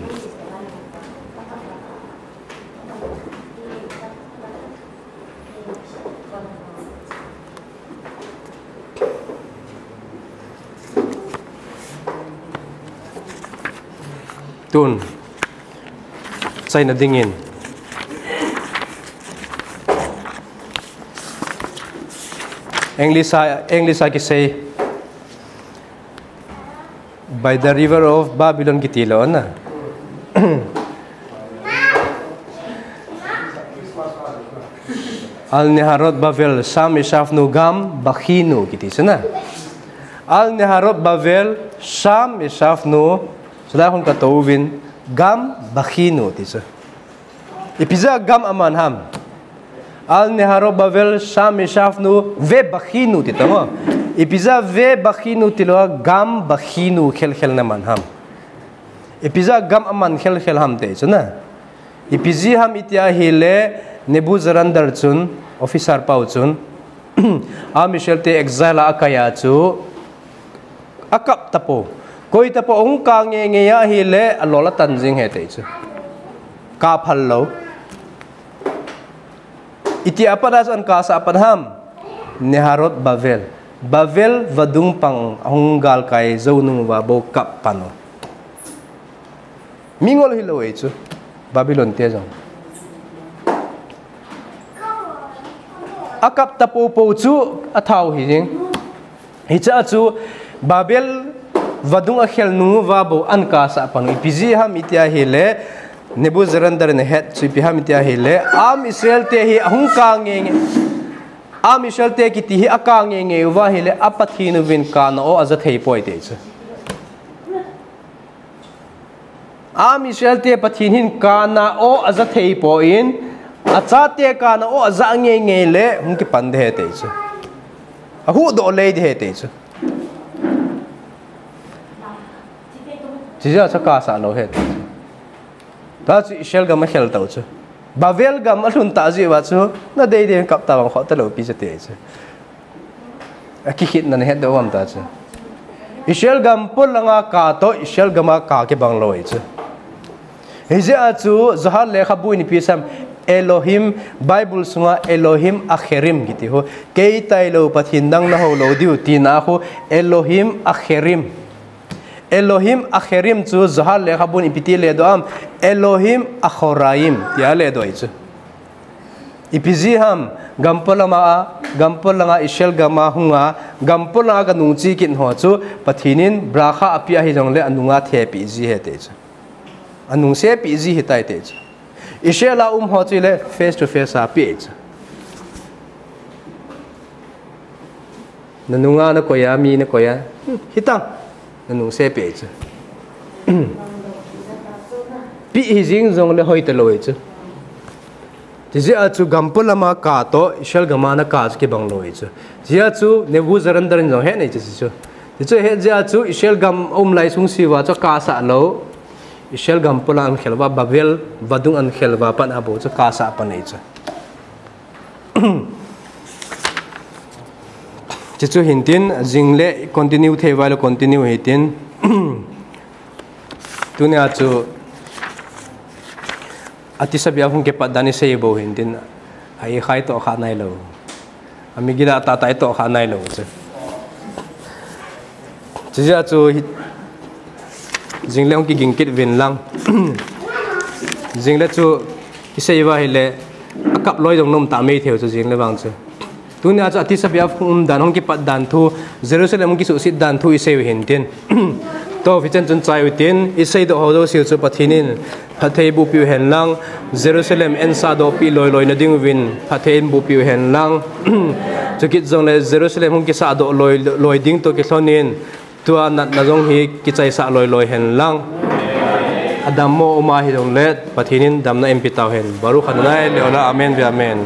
tun chaina dingin English a, English a kisei by the river of Babylon kiti lou na. Al Neharot Bavel Sham Yeshafnu Gam Bakhinu kiti chu na. Al Neharot Bavel Sham Yeshafnu, chulai hung katouvin Gam Bakhinu ti chu. Ipi jeh a gam aman ham? Al Neharot Bavel Sham Yeshafnu Ve Bakhinu ti tamo. Ipi jeh a Ve Bakhinu tilou a Gam Bakhinu khelkhel na man ham? Ipi jeh a gam aman khelkhel ham ti chu na. Ipi jeh ham iti ahile Nebuzaradan chun, officer pau chun, Am Israel te exile a akai a chu akap tapou. Koi tapou hung kap ngeingei ahile alol atan jing ahi ti chu. Kap phal lou. Iti a pat a chu ana kap sah pan ham? Neharot Bavel. Bavel vadung pang ahung galkai jou nung uva bou kap pan u. Mingol hilou ahi chu. Babylon te jong. Akap tapou pou chu athau hi jing. Hiche a chu Babel vadung akhel nung uva bou ana kap sah pan u. Ipi jeh ham iti ahile, Nebuzaradan in ahet chu ipi ham iti ahile, Am Israel te hi ahung kap ngeingei. Am Israel te kiti hi akap ngeingei uva ahile, a Pathen uvin kana o aja thei poi ti chu. Am Israel te Pathen hin kana o aja thei poi, achate kana o aja ngeingei le hung kipan ding ahi ti chu. Ahuhdoh lei ding ahi ti chu. Chujeh a chu kap sah lou ahi ti chu. Tua chu Israel gam akhel tau chu. Babel gam alhun tah jeh uva chu, nadei dei kap ta vang khoh talou pi chu ti chu. Akikhitna nahet doh u ham ta chu. Israel gam polanga kap toh, Israel gama kap kibang lou ahi chu. Hijeh a chu, Johan lekhabu in ipi asei em, Elohim, Bible sunga Elohim Acherim kiti ho. Kei tailou Pathen dang nahou lou diu tina ho, Elohim Acherim. Elohim Acherim chu Johan lekhabun ipi ti ledoh am, Elohim Achoraim tia ledoh ahi chu. Ipi jeh ham, gam polanga, gam polanga Israel gama hunga, gam polanga ganung che kit ho chu, Pathen in bracha apeh ahi jongle anunga thepeh ji ahi ti chu. Anung sepeh ji ahitai ti chu. Israel a um ho chu le face to face a apeh chu. Nanunga nakoi a, mi nakoi a. Hmm, hitang. Nanung sepeh chu. Peh hijing jongle hoitalou ahi chu. Chujeh a chu gam polanga kap toh, Israel gama nakap chu kibang lou ahi chu. Chujeh a chu Nebuzaradan in jong ahet ahi chu chu. Chuche ahet jeh a chu Israel gam aum lai sung seh uva chu akapsah lou. Israel gam polanga akhel uva, Babel vadung akhel uva pat a bou chu akapsah pan ahi chu. Chuchu hintin, jingle continue thei uva le continue hitin. Tunia chu atisa bia hung kipat dan isei bou hintin. Ahi khai toh kha nailou. Amigila tata itoh kha nailou chu. Chujeh a chu hi, jingle hung kiging kit uvin lang. Jingle chu isei uva ahile, akap loi jong nom ta mai thei u chu jingle vang chu. Tunia chu atisa bia hung um dan, hung kipat dan thu, Jerusalem hung kisuhset dan thu isei u hintin. Toh, hichan chun chai utin, isei doh ho jouse u chu Pathen in phatthei boh piu hen lang, Jerusalem ansah doh pi loi loi na ding uvin phatthei in boh piu hen lang. Chukit jongle Jerusalem hung kisah doh loi loi ding toh kilhon in, tua natna jong hi kichaisah loi loi hen lang. Adammo um ahi jongle Pathen in damna eipe tau hen. Baruch Adonai leolam, amen ve amen.